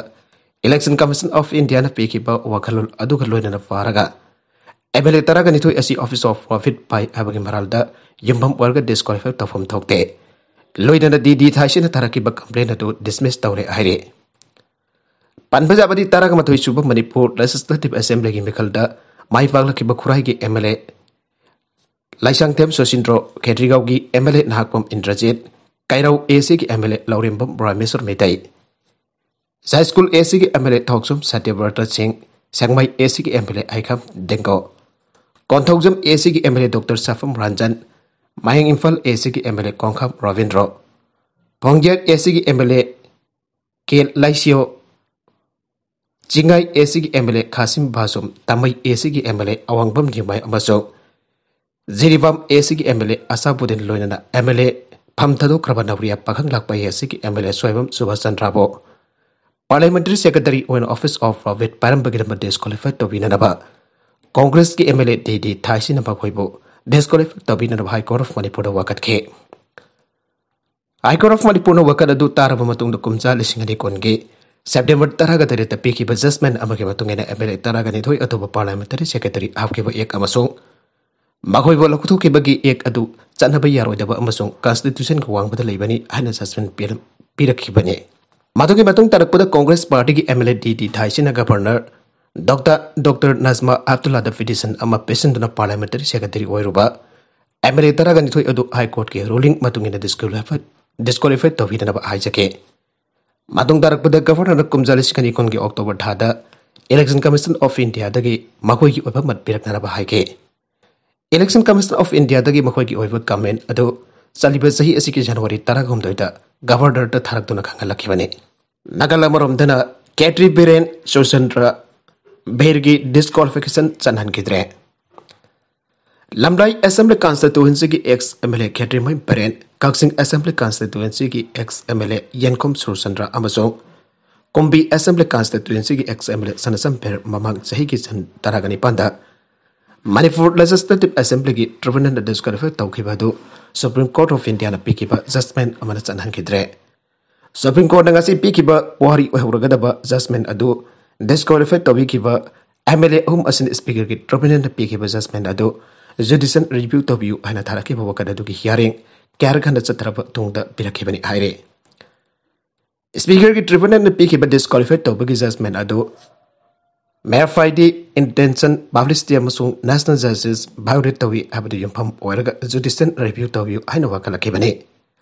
ꯏꯂꯦꯛꯁꯟ ꯀꯃꯤꯁꯟ ꯑꯣꯐ ꯏꯟꯗꯤꯌꯥꯅ ꯄꯤꯈꯤꯕ ꯋꯥꯈꯜꯂꯣꯟ ꯑꯗꯨꯒ ꯂꯣꯏꯅꯅ ꯄꯥꯔꯒ ꯑꯦꯝ ꯑꯦꯜ ꯑꯦ ꯇꯔꯥꯒ ꯅꯤꯊꯣꯏ ꯑꯁꯤ ꯑꯣꯐꯤꯁ ꯑꯣꯐ ꯄ꯭ꯔꯣꯐꯤꯠ ꯄꯥꯏ ꯍꯥꯏꯕꯒꯤ ꯃꯔꯥꯜꯗ ꯌꯨꯝꯐꯝ ꯑꯣꯏꯔꯒ ꯗꯤꯁꯀ꯭ꯋꯥꯂꯤꯐꯥꯏ ꯇꯧꯐꯝ ꯊꯣꯛꯇꯦ꯫ ꯂꯣꯏꯅꯅ ꯗꯤ ꯗꯤ ꯊꯥꯏꯁꯤꯅ ꯊꯥꯔꯛꯈꯤꯕ ꯀꯝꯄ꯭ꯂꯦꯟ ꯑꯗꯨ ꯗꯤꯁꯃꯤꯁ ꯇꯧꯔꯦ ꯍꯥꯏꯔꯤ꯫ ꯄꯟꯕ ꯌꯥꯕꯗꯤ ꯇꯔꯥꯒ ꯃꯥꯊꯣꯏ ꯁꯨꯕ ꯃꯅꯤꯄꯨꯔ ꯂꯦꯖꯤꯁꯂꯦꯇꯤꯚ ꯑꯦꯁꯦꯝꯕ꯭ꯂꯤꯒꯤ ꯃꯤꯈꯜꯗ ꯃꯥꯏ ꯄꯥꯛꯂꯛꯈꯤꯕ ꯈꯨꯔꯥꯏꯒꯤ M L A Laisangthem Sosindro, ꯈꯦꯇ꯭ꯔꯤꯒꯥꯎꯒꯤ M L A Nahakpam Indrajit, Keirao A ꯁꯤꯒꯤ M L A Lourembam Brahmeshwar Meitei, ꯖꯥꯏꯁ꯭ꯀꯨꯜ ꯑꯦ ꯁꯤꯒꯤ ꯑꯦꯝ ꯑꯦꯜ ꯑꯦ ꯊꯣꯛꯆꯨꯝ ꯁꯇ꯭ꯌꯕ꯭ꯔꯇ ꯁꯤꯡ, ꯁꯦꯡꯃꯩ ꯑꯦ ꯁꯤꯒꯤ M L A ꯍꯩꯈꯥꯝ ꯗꯦꯡꯒꯣ, Konthoujam A ꯁꯤꯒꯤ M L A doctor Sapam Ranjan, Mayang Imphal A ꯁꯤꯒꯤ M L A Kongkham Robindro, ꯄꯣꯡꯖꯦꯛ ꯑꯦ ꯁꯤꯒꯤ M L A K ꯂꯥꯏꯁꯤꯌꯣ, Chingai ꯑꯦ ꯁꯤꯒꯤ ꯑꯦꯝ ꯑꯦꯜ ꯑꯦ ꯈꯥꯁꯤꯝ ꯕꯥꯁꯨꯝ, ꯇꯥꯃꯩ ꯑꯦ ꯁꯤꯒꯤ ꯑꯦꯝ ꯑꯦꯜ ꯑꯦ ꯑꯋꯥꯡꯕꯝ ꯅꯤꯃꯥꯏ ꯑꯃꯁꯨꯡ ꯖꯤꯔꯤꯕꯥꯝ ꯑꯦ ꯁꯤꯒꯤ ꯑꯦꯝ ꯑꯦꯜ ꯑꯦ ꯑꯁꯥꯕꯨꯗꯤꯟ ꯂꯣꯏꯅꯅ ꯑꯦꯝ ꯑꯦꯜ ꯑꯦ ꯐꯝ ꯊꯥꯗꯣꯛꯈ꯭ꯔꯕ ꯅꯧꯔꯤꯌꯥ ꯄꯥꯈꯪ ꯂꯥꯛꯄ ꯑꯦ ꯁꯤꯒꯤ ꯑꯦꯝ ꯑꯦꯜ ꯑꯦ ꯁꯣꯏꯕꯝ ꯁꯨꯕꯥꯁ ꯆꯟꯗ꯭ꯔꯕꯨ ꯄꯥꯔꯂꯤꯌꯥꯃꯦꯟꯇꯔꯤ ꯁꯦꯀ꯭ꯔꯦꯇꯔꯤ ꯑꯣꯏꯅ ꯑꯣꯐꯤꯁ ꯑꯣꯐ ꯄ꯭ꯔꯣꯐꯤꯠ ꯄꯥꯏꯔꯝꯕꯒꯤꯗꯃꯛ ꯗꯤꯁꯀ꯭ꯋꯥꯂꯤꯐꯥꯏ ꯇꯧꯕꯤꯅꯅꯕ ꯀꯣꯡꯒ꯭ꯔꯦꯁꯀꯤ M L A D D ꯊꯥꯏꯁꯤꯅ ꯃꯈꯣꯏꯕꯨ ꯗꯤꯁꯀ꯭ꯋꯥꯂꯤꯐꯥꯏ ꯇꯧꯕꯤꯅꯅꯕ ꯍꯥꯏ ꯀꯣꯔꯠ ꯑꯣꯐ ꯃꯅꯤꯄꯨꯔꯗ ꯋꯥꯀꯠꯈꯤ꯫ ꯍꯥꯏ ꯀꯣꯔꯠ ꯑꯣꯐ ꯃꯅꯤꯄꯨꯔꯅ ꯋꯥꯀꯠ ꯑꯗꯨ ꯇꯥꯔꯕ ꯃꯇꯨꯡꯗ ꯀꯨꯝꯖꯥ ꯂꯤꯁꯤꯡ ꯑꯅꯤ ꯀꯨꯟꯒꯤ ꯁꯦꯞꯇꯦꯝꯕꯔ ꯇꯔꯥꯒ ꯇꯔꯦꯠꯇ ꯄꯤꯈꯤꯕ ꯖꯁꯃꯦꯟ ꯑꯃꯒꯤ ꯃꯇꯨꯡ ꯏꯟꯅ ꯑꯦꯝ ꯑꯦꯜ ꯑꯦ ꯇꯔꯥꯒ ꯅꯤꯊꯣꯏ ꯑꯗꯨꯕꯨ ꯄꯥꯔꯂꯤꯌꯥꯃꯦꯟꯇꯔꯤ ꯁꯦꯀ꯭ꯔꯦꯇꯔꯤ ꯍꯥꯞꯈꯤꯕ ꯑꯦꯛ ꯑꯃꯁꯨꯡ ꯃꯈꯣꯏꯕꯨ ꯂꯧꯊꯣꯛꯈꯤꯕꯒꯤ ꯑꯦꯛ ꯑꯗꯨ ꯆꯠꯅꯕ ꯌꯥꯔꯣꯏꯗꯕ ꯑꯃꯁꯨꯡ ꯀꯟꯁꯇꯤꯇ꯭ꯌꯨꯁꯟꯒ ꯋꯥꯡꯃꯗ ꯂꯩꯕꯅꯤ ꯍꯥꯏꯅ ꯖꯁꯃꯦꯟ ꯄꯤꯔꯝ-, ꯄꯤꯔꯛꯈꯤꯕꯅꯤ꯫ ꯃꯗꯨꯒꯤ ꯃꯇꯨꯡ ꯇꯥꯔꯛꯄꯗ ꯀꯣꯡꯒ꯭ꯔꯦꯁ ꯄꯥꯔꯇꯤꯒꯤ M L A D D ꯊꯥꯏꯁꯤꯅ ꯒꯚꯔꯅꯔ ꯗꯣꯛꯇꯔ, ꯗꯣꯛꯇꯔ ꯅꯖꯃꯥ ꯑꯕꯗꯨꯜꯂꯥꯗ ꯄꯤꯇꯤꯁꯟ ꯑꯃ ꯄꯤꯁꯤꯟꯗꯨꯅ ꯄꯥꯔꯂꯤꯌꯥꯃꯦꯟꯇꯔꯤ ꯁꯦꯀ꯭ꯔꯦꯇꯔꯤ ꯑꯣꯏꯔꯨꯕ ꯑꯦꯝ ꯑꯦꯜ ꯑꯦ ꯇꯔꯥꯒ ꯅꯤꯊꯣꯏ ꯑꯗꯨ ꯍꯥꯏ ꯀꯣꯔꯠꯀꯤ ꯔꯨꯂꯤꯡ ꯃꯇꯨꯡ ꯏꯟꯅ ꯗꯤꯁꯀ꯭ꯋꯥꯂꯤꯐꯥꯏ, ꯗꯤꯁꯀ꯭ꯋꯥꯂꯤꯐꯥꯏ ꯇꯧꯕꯤꯗꯅꯕ ꯍꯥꯏꯖꯈꯤ꯫ ꯃꯇꯨꯡ ꯇꯥꯔꯛꯄꯗ ꯒꯚꯔꯅꯔꯅ ꯀꯨꯝꯖꯥ ꯂꯤꯁꯤꯡ ꯑꯅꯤ ꯀꯨꯟꯒꯤ ꯑꯣꯛꯇꯣꯕꯔ ꯊꯥꯗ ꯏꯂꯦꯛꯁꯟ ꯀꯃꯤꯁꯟ ꯑꯣꯐ ꯏꯟꯗꯤꯌꯥꯗꯒꯤ ꯃꯈꯣꯏꯒꯤ ꯑꯣꯏꯕ ꯃꯠ ꯄꯤꯔꯛꯅꯅꯕ ꯍꯥꯏꯈꯤ꯫ ꯏꯂꯦꯛꯁꯟ ꯀꯃꯤꯁꯟ ꯑꯣꯐ ꯏꯟꯗꯤꯌꯥꯗꯒꯤ ꯃꯈꯣꯏꯒꯤ ꯑꯣꯏꯕ ꯀꯃꯦꯟ ꯑꯗꯨ ꯆꯠꯂꯤꯕ ꯆꯍꯤ ꯑꯁꯤꯒꯤ ꯖꯅꯋꯥꯔꯤ ꯇꯔꯥꯍꯨꯝꯗꯣꯏꯗ ꯒꯚꯔꯅꯔꯗ ꯊꯥꯔꯛꯇꯨꯅ ꯈꯪꯍꯜꯂꯛꯈꯤꯕꯅꯤ꯫ ꯅꯥꯒꯥꯂꯦꯟ ꯑꯃꯔꯣꯝꯗꯅ ꯈꯦꯇ꯭ꯔꯤ ꯕꯤꯔꯦꯟ ꯁꯨꯔꯆꯟꯗ꯭ꯔ ꯕꯤꯔꯒꯤ ꯗꯤꯁꯀ꯭ꯋꯥꯂꯤꯐꯤꯀꯦꯁꯟ ꯆꯠꯍꯟꯈꯤꯗ꯭ꯔꯦ꯫ ꯂꯝꯂꯥꯏ ꯑꯦꯁꯦꯝꯕ꯭ꯂꯤ ꯀꯟꯁꯇꯤꯇ꯭ꯋꯦꯟꯁꯤꯒꯤ ꯑꯦꯛꯁ ꯑꯦꯝ ꯑꯦꯜ ꯑꯦ ꯈꯦꯇ꯭ꯔꯤꯃꯌꯨꯝ ꯕꯤꯔꯦꯟ, ꯀꯛꯆꯤꯡ ꯑꯦꯁꯦꯝꯕ꯭ꯂꯤ ꯀꯟꯁꯇꯤꯇ꯭ꯋꯦꯟꯁꯤꯒꯤ ex M L A Yengkhom Surachandra ꯑꯃꯁꯨꯡ ꯀꯨꯝꯕꯤ ꯑꯦꯁꯦꯝꯕ꯭ꯂꯤ ꯀꯟꯁꯇꯤꯇ꯭ꯋꯦꯟꯁꯤꯒꯤ ex M L A Sanasam Bira ꯃꯃꯥꯡ ꯆꯍꯤꯒꯤ ꯖꯨꯟ ꯇꯔꯥꯒ ꯅꯤꯄꯥꯟꯗ ꯃꯅꯤꯄꯨꯔ ꯂꯦꯖꯤꯁꯂꯦꯇꯤꯚ ꯑꯦꯁꯦꯝꯕ꯭ꯂꯤꯒꯤ ꯇ꯭ꯔꯤꯕ꯭ꯌꯨꯅꯦꯜꯅ ꯗꯤꯁꯀ꯭ꯋꯥꯂꯤꯐꯥꯏ ꯇꯧꯈꯤꯕ ꯑꯗꯨ ꯁꯨꯄ꯭ꯔꯤꯝ ꯀꯣꯔꯠ ꯑꯣꯐ ꯏꯟꯗꯤꯌꯥꯅ ꯄꯤꯈꯤꯕ ꯖꯁꯃꯦꯟ ꯑꯃꯅ ꯆꯠꯍꯟꯈꯤꯗ꯭ꯔꯦ꯫ ꯁꯨꯄ꯭ꯔꯤꯝ ꯀꯣꯔꯠꯅ ꯉꯁꯤ ꯄꯤꯈꯤꯕ ꯋꯥꯔꯤ ꯑꯣꯏꯍꯧꯔꯒꯗꯕ ꯖꯁꯃꯦꯟ ꯑꯗꯨ ꯗꯤꯁꯀ꯭ꯋꯥꯂꯤꯐꯥꯏ ꯇꯧꯕꯤꯈꯤꯕ ꯑꯦꯝ ꯑꯦꯜ ꯑꯦ ꯑꯍꯨꯝ ꯑꯁꯤꯅ ꯁ꯭ꯄꯤꯀꯔꯒꯤ ꯇ꯭ꯔꯤꯕ꯭ꯌꯨꯅꯦꯜꯅ ꯄꯤꯈꯤꯕ ꯖꯁꯃꯦꯟ ꯑꯗꯨ ꯖꯨꯗꯤꯁꯤꯌꯦꯜ ꯔꯤꯚ꯭ꯌꯨ ꯇꯧꯕꯤꯌꯨ ꯍꯥꯏꯅ ꯊꯥꯔꯛꯈꯤꯕ ꯋꯥꯀꯠ ꯑꯗꯨꯒꯤ ꯍꯤꯌꯥꯔꯤꯡ ꯀꯌꯥꯔꯛ ꯍꯟꯅ ꯆꯠꯊꯔꯕ ꯇꯨꯡꯗ ꯄꯤꯔꯛꯈꯤꯕꯅꯤ ꯍꯥꯏꯔꯤ꯫ ꯁ꯭ꯄꯤꯀꯔꯒꯤ ꯇ꯭ꯔꯤꯕ꯭ꯌꯨꯅꯦꯜꯅ ꯄꯤꯈꯤꯕ ꯗꯤꯁꯀ꯭ꯋꯥꯂꯤꯐꯥꯏ ꯇꯧꯕꯒꯤ ꯖꯁꯃꯦꯟ ꯑꯗꯨ ꯃꯦꯌꯔ ꯐ꯭ꯔꯥꯏꯗꯦ, ꯏꯟꯇꯦꯟꯁꯟ, ꯄꯕ꯭ꯂꯤꯁꯤꯇꯤ ꯑꯃꯁꯨꯡ ꯅꯦꯁꯅꯦꯜ ꯖꯁꯇꯤꯁ ꯚꯥꯏꯑꯣꯂꯦꯠ ꯇꯧꯏ ꯍꯥꯏꯕꯗꯨ ꯌꯨꯝꯐꯝ ꯑꯣꯏꯔꯒ ꯖꯨꯗꯤꯁꯤꯌꯦꯜ ꯔꯤꯚ꯭ꯌꯨ ꯇꯧꯕꯤꯌꯨ ꯍꯥꯏꯅ ꯋꯥꯀꯠꯂꯛꯈꯤꯕꯅꯤ꯫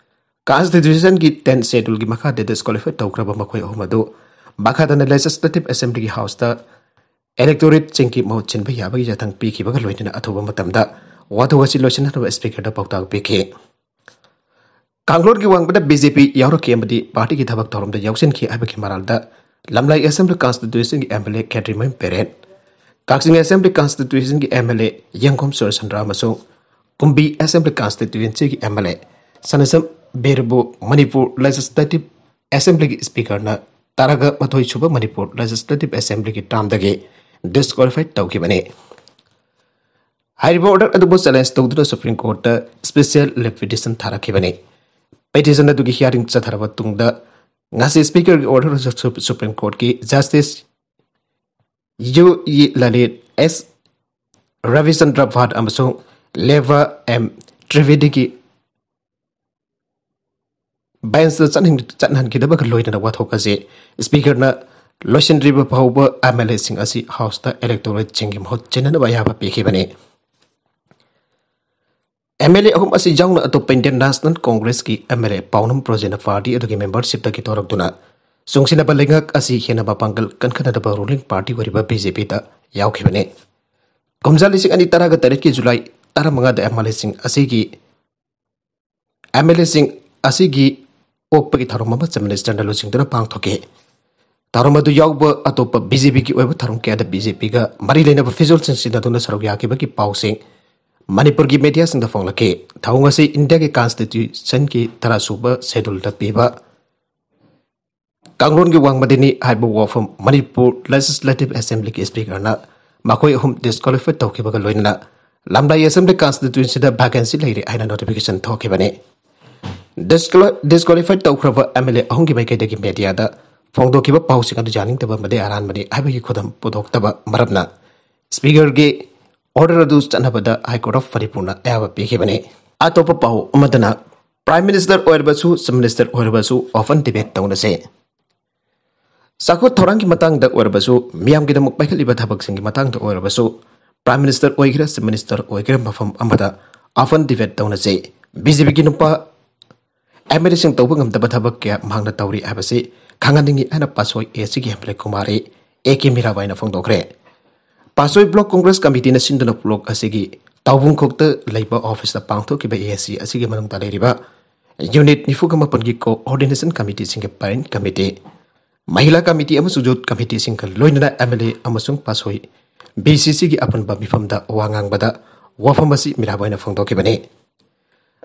Constitution ꯒꯤ tenth Schedule ꯒꯤ ꯃꯈꯥꯗ disqualify ꯇꯧꯈ꯭ꯔꯕ ꯃꯈꯣꯏ ꯑꯍꯨꯝ ꯑꯗꯨ ꯃꯈꯥ ꯇꯥꯅ Legislative Assembly ꯒꯤ House ꯇ electorate ꯁꯤꯡꯒꯤ ꯃꯍꯨꯠ ꯁꯤꯟꯕ ꯌꯥꯕꯒꯤ ꯌꯥꯊꯪ ꯄꯤꯈꯤꯕꯒ ꯂꯣꯏꯅꯅ ꯑꯊꯨꯕ ꯃꯇꯝꯗ ꯋꯥꯊꯣꯛ ꯑꯁꯤ ꯂꯣꯏꯁꯤꯟꯅꯅꯕ Speaker ꯗ ꯄꯥꯎꯇꯥꯛ ꯄꯤꯈꯤ꯫ ꯀꯥꯡꯂꯣꯟꯒꯤ ꯋꯥꯡꯃꯗ BJP ꯌꯥꯎꯔꯛꯈꯤ ꯑꯃꯗꯤ party ꯒꯤ ꯊꯕꯛ ꯊꯧꯔꯝꯗ ꯌꯥꯎꯁꯤꯟꯈꯤ ꯍꯥꯏꯕꯒꯤ ꯃꯔꯥꯜꯗ ꯂꯝꯂꯥꯏ Assembly Constituency ꯒꯤ MLA ꯈꯦꯇ꯭ꯔꯤꯃꯌꯨꯝ ꯄꯦꯔꯦꯟ, ꯀꯛꯆꯤꯡ Assembly Constituency ꯒꯤ MLA ꯌꯦꯡꯈꯣꯝ ꯁꯨꯔꯆꯟꯗ꯭ꯔ ꯑꯃꯁꯨꯡ ꯀꯨꯝꯕꯤ Assembly Constituency ꯒꯤ MLA ꯁꯅꯥꯁꯝ ꯕꯤꯔꯕꯨ ꯃꯅꯤꯄꯨꯔ Legislative Assembly ꯒꯤ Speaker ꯅ ꯇꯔꯥꯒ ꯃꯥꯊꯣꯏ ꯁꯨꯕ ꯃꯅꯤꯄꯨꯔ Legislative Assembly ꯒꯤ term ꯗꯒꯤ disqualify ꯇꯧꯈꯤꯕꯅꯤ꯫ ꯍꯥꯏꯔꯤꯕ order ꯑꯗꯨꯕꯨ challenge ꯇꯧꯗꯨꯅ Supreme Court ꯇ special writ petition ꯊꯥꯔꯛꯈꯤꯕꯅꯤ꯫ Petition ꯑꯗꯨꯒꯤ hearing ꯆꯠꯊꯔꯕ ꯇꯨꯡꯗ ꯉꯁꯤ Speaker ꯒꯤ order ꯑꯗꯨ Supreme Court ꯀꯤ Justice ꯌꯨ ꯏ ꯂꯂꯤꯠ, ꯑꯦꯁ ꯔꯕꯤꯆꯟꯗ꯭ꯔ ꯚꯥꯠ ꯑꯃꯁꯨꯡ ꯂꯦꯚꯥ ꯑꯦꯝ ꯇ꯭ꯔꯤꯚꯦꯗꯤꯒꯤ bench ꯇ ꯆꯠꯍꯟ-, ꯆꯠꯍꯟꯈꯤꯗꯕꯒ ꯂꯣꯏꯅꯅ ꯋꯥꯊꯣꯛ ꯑꯁꯤ Speaker ꯅ ꯂꯣꯏꯁꯤꯟꯗ꯭ꯔꯤꯕ ꯐꯥꯎꯕ MLA ꯁꯤꯡ ꯑꯁꯤ House ꯇ electorate ꯁꯤꯡꯒꯤ ꯃꯍꯨꯠ ꯁꯤꯟꯅꯅꯕ ꯑꯌꯥꯕ ꯄꯤꯈꯤꯕꯅꯤ꯫ MLA ꯑꯍꯨꯝ ꯑꯁꯤ ꯌꯥꯎꯅ ꯑꯇꯣꯞꯄ Indian National Congress ꯀꯤ MLA ꯄꯥꯎꯅꯝ ꯄ꯭ꯔꯣꯖꯦꯅ party ꯑꯗꯨꯒꯤ membership ꯇꯒꯤ ꯊꯣꯔꯛꯇꯨꯅ ꯆꯨꯡꯁꯤꯟꯅꯕ ꯂꯩꯉꯥꯛ ꯑꯁꯤ ꯍꯦꯟꯅ ꯃꯄꯥꯡꯒꯜ ꯀꯟꯈꯠꯅꯅꯕ ruling party ꯑꯣꯏꯔꯤꯕ BJP ꯗ ꯌꯥꯎꯈꯤꯕꯅꯤ꯫ ꯀꯨꯝꯖꯥ ꯂꯤꯁꯤꯡ ꯑꯅꯤ ꯇꯔꯥꯒ ꯇꯔꯦꯠꯀꯤ July ꯇꯔꯥꯃꯉꯥꯗ MLA ꯁꯤꯡ ꯑꯁꯤꯒꯤ, MLA ꯁꯤꯡ ꯑꯁꯤꯒꯤ ꯑꯣꯛꯄꯒꯤ ꯊꯧꯔꯝ ꯑꯃ Chief Minister ꯅ ꯂꯨꯆꯤꯡꯗꯨꯅ ꯄꯥꯡꯊꯣꯛꯈꯤ꯫ ꯊꯧꯔꯝ ꯑꯗꯨ ꯌꯥꯎꯕ ꯑꯇꯣꯞꯄ BJP ꯒꯤ ꯑꯣꯏꯕ ꯊꯧꯔꯝ ꯀꯌꯥꯗ BJP ꯒ ꯃꯔꯤ ꯂꯩꯅꯕ ꯐꯤꯖꯣꯜꯁꯤꯡ ꯁꯤꯖꯤꯟꯅꯗꯨꯅ ꯁꯔꯨꯛ ꯌꯥꯈꯤꯕꯒꯤ ꯄꯥꯎꯁꯤꯡ ꯃꯅꯤꯄꯨꯔꯒꯤ media ꯁꯤꯡꯗ ꯐꯣꯡꯂꯛꯈꯤ꯫ ꯊꯧꯑꯣꯡ ꯑꯁꯤ India ꯒꯤ Constitution ꯒꯤ ꯇꯔꯥ ꯁꯨꯕ Schedule ꯗ ꯄꯤꯕ ꯀꯥꯡꯂꯣꯟꯒꯤ ꯋꯥꯡꯃꯗꯅꯤ ꯍꯥꯏꯕ ꯋꯥꯐꯝ ꯃꯅꯤꯄꯨꯔ Legislative Assembly ꯒꯤ Speaker ꯅ ꯃꯈꯣꯏ ꯑꯍꯨꯝ disqualify ꯇꯧꯈꯤꯕꯒ ꯂꯣꯏꯅꯅ ꯂꯝꯂꯥꯏ Assembly Constituency ꯗ vacancy ꯂꯩꯔꯦ ꯍꯥꯏꯅ notification ꯊꯣꯛꯈꯤꯕꯅꯤ꯫ Disqual-, disqualify ꯇꯧꯈ꯭ꯔꯕ MLA ꯑꯍꯨꯝꯒꯤ ꯃꯥꯏꯀꯩꯗꯒꯤ media ꯗ ꯐꯣꯡꯗꯣꯛꯈꯤꯕ ꯄꯥꯎꯁꯤꯡ ꯑꯗꯨ ꯌꯥꯅꯤꯡꯗꯕ ꯑꯃꯗꯤ ꯑꯔꯥꯟꯕꯅꯤ ꯍꯥꯏꯕꯒꯤ ꯈꯨꯗꯝ ꯄꯨꯊꯣꯛꯇꯕ ꯃꯔꯝꯅ Speaker ꯒꯤ order ꯑꯗꯨ ꯆꯠꯅꯕꯗ High Court of ꯃꯅꯤꯄꯨꯔꯅ ꯑꯌꯥꯕ ꯄꯤꯈꯤꯕꯅꯤ꯫ ꯑꯇꯣꯞꯄ ꯄꯥꯎ ꯑꯃꯗꯅ, Prime Minister ꯑꯣꯏꯔꯕꯁꯨ, Chief Minister ꯑꯣꯏꯔꯕꯁꯨ open debate ꯇꯧꯅꯁꯦ꯫ ꯆꯥꯎꯈꯠ ꯊꯧꯔꯥꯡꯒꯤ ꯃꯇꯥꯡꯗ ꯑꯣꯏꯔꯕꯁꯨ, ꯃꯤꯌꯥꯝꯒꯤꯗꯃꯛ ꯄꯥꯏꯈꯠꯂꯤꯕ ꯊꯕꯛꯁꯤꯡꯒꯤ ꯃꯇꯥꯡꯗ ꯑꯣꯏꯔꯕꯁꯨ, Prime Minister ꯑꯣꯏꯒꯦꯔꯥ, Chief Minister ꯑꯣꯏꯒꯦꯔꯥ, ꯃꯐꯝ ꯑꯃꯗ open debate ꯇꯧꯅꯁꯦ꯫ BJP ꯒꯤ ꯅꯨꯄꯥ ꯑꯦꯝ ꯑꯦꯜ ꯑꯦꯁꯤꯡ ꯇꯧꯕ ꯉꯝꯗꯕ ꯊꯕꯛ ꯀꯌꯥ ꯃꯍꯥꯛꯅ ꯇꯧꯔꯤ ꯍꯥꯏꯕꯁꯤ ꯈꯪꯍꯟꯅꯤꯡꯏ ꯍꯥꯏꯅ ꯄꯥꯁꯣꯏ ꯑꯦ ꯁꯤꯒꯤ M L A Kumar A K ꯃꯤꯔꯥꯕꯥꯏꯅ ꯐꯣꯡꯗꯣꯛꯈ꯭ꯔꯦ꯫ ꯄꯥꯁꯣꯏ ꯕ꯭ꯂꯣꯛ ꯀꯣꯡꯒ꯭ꯔꯦꯁ ꯀꯃꯤꯇꯤꯅ ꯁꯤꯟꯗꯨꯅ ꯕ꯭ꯂꯣꯛ ꯑꯁꯤꯒꯤ ꯇꯥꯎꯕꯨꯡꯈꯣꯛꯇ ꯂꯩꯕ ꯑꯣꯐꯤꯁꯇ ꯄꯥꯡꯊꯣꯛꯈꯤꯕ ꯑꯦ ꯑꯦꯁ ꯁꯤ ꯑꯁꯤꯒꯤ ꯃꯅꯨꯡꯗ ꯂꯩꯔꯤꯕ ꯌꯨꯅꯤꯠ ꯅꯤꯐꯨꯒ ꯃꯥꯄꯟꯒꯤ ꯀꯣꯑꯣꯔꯗꯤꯅꯦꯁꯟ ꯀꯃꯤꯇꯤꯁꯤꯡꯒꯤ ꯄꯔꯦꯡ ꯀꯃꯤꯇꯤ, ꯃꯍꯤꯂꯥ ꯀꯃꯤꯇꯤ ꯑꯃꯁꯨꯡ ꯌꯨꯠ ꯀꯃꯤꯇꯤꯁꯤꯡꯒ ꯂꯣꯏꯅꯅ ꯑꯦꯝ ꯑꯦꯜ ꯑꯦ ꯑꯃꯁꯨꯡ ꯄꯥꯁꯣꯏ ꯕꯤ ꯁꯤ ꯁꯤꯒꯤ ꯑꯄꯨꯟꯕ ꯃꯤꯐꯝꯗ ꯋꯥ ꯉꯥꯡꯕꯗ ꯋꯥꯐꯝ ꯑꯁꯤ ꯃꯤꯔꯥꯕꯥꯏꯅ ꯐꯣꯡꯗꯣꯛꯈꯤꯕꯅꯤ꯫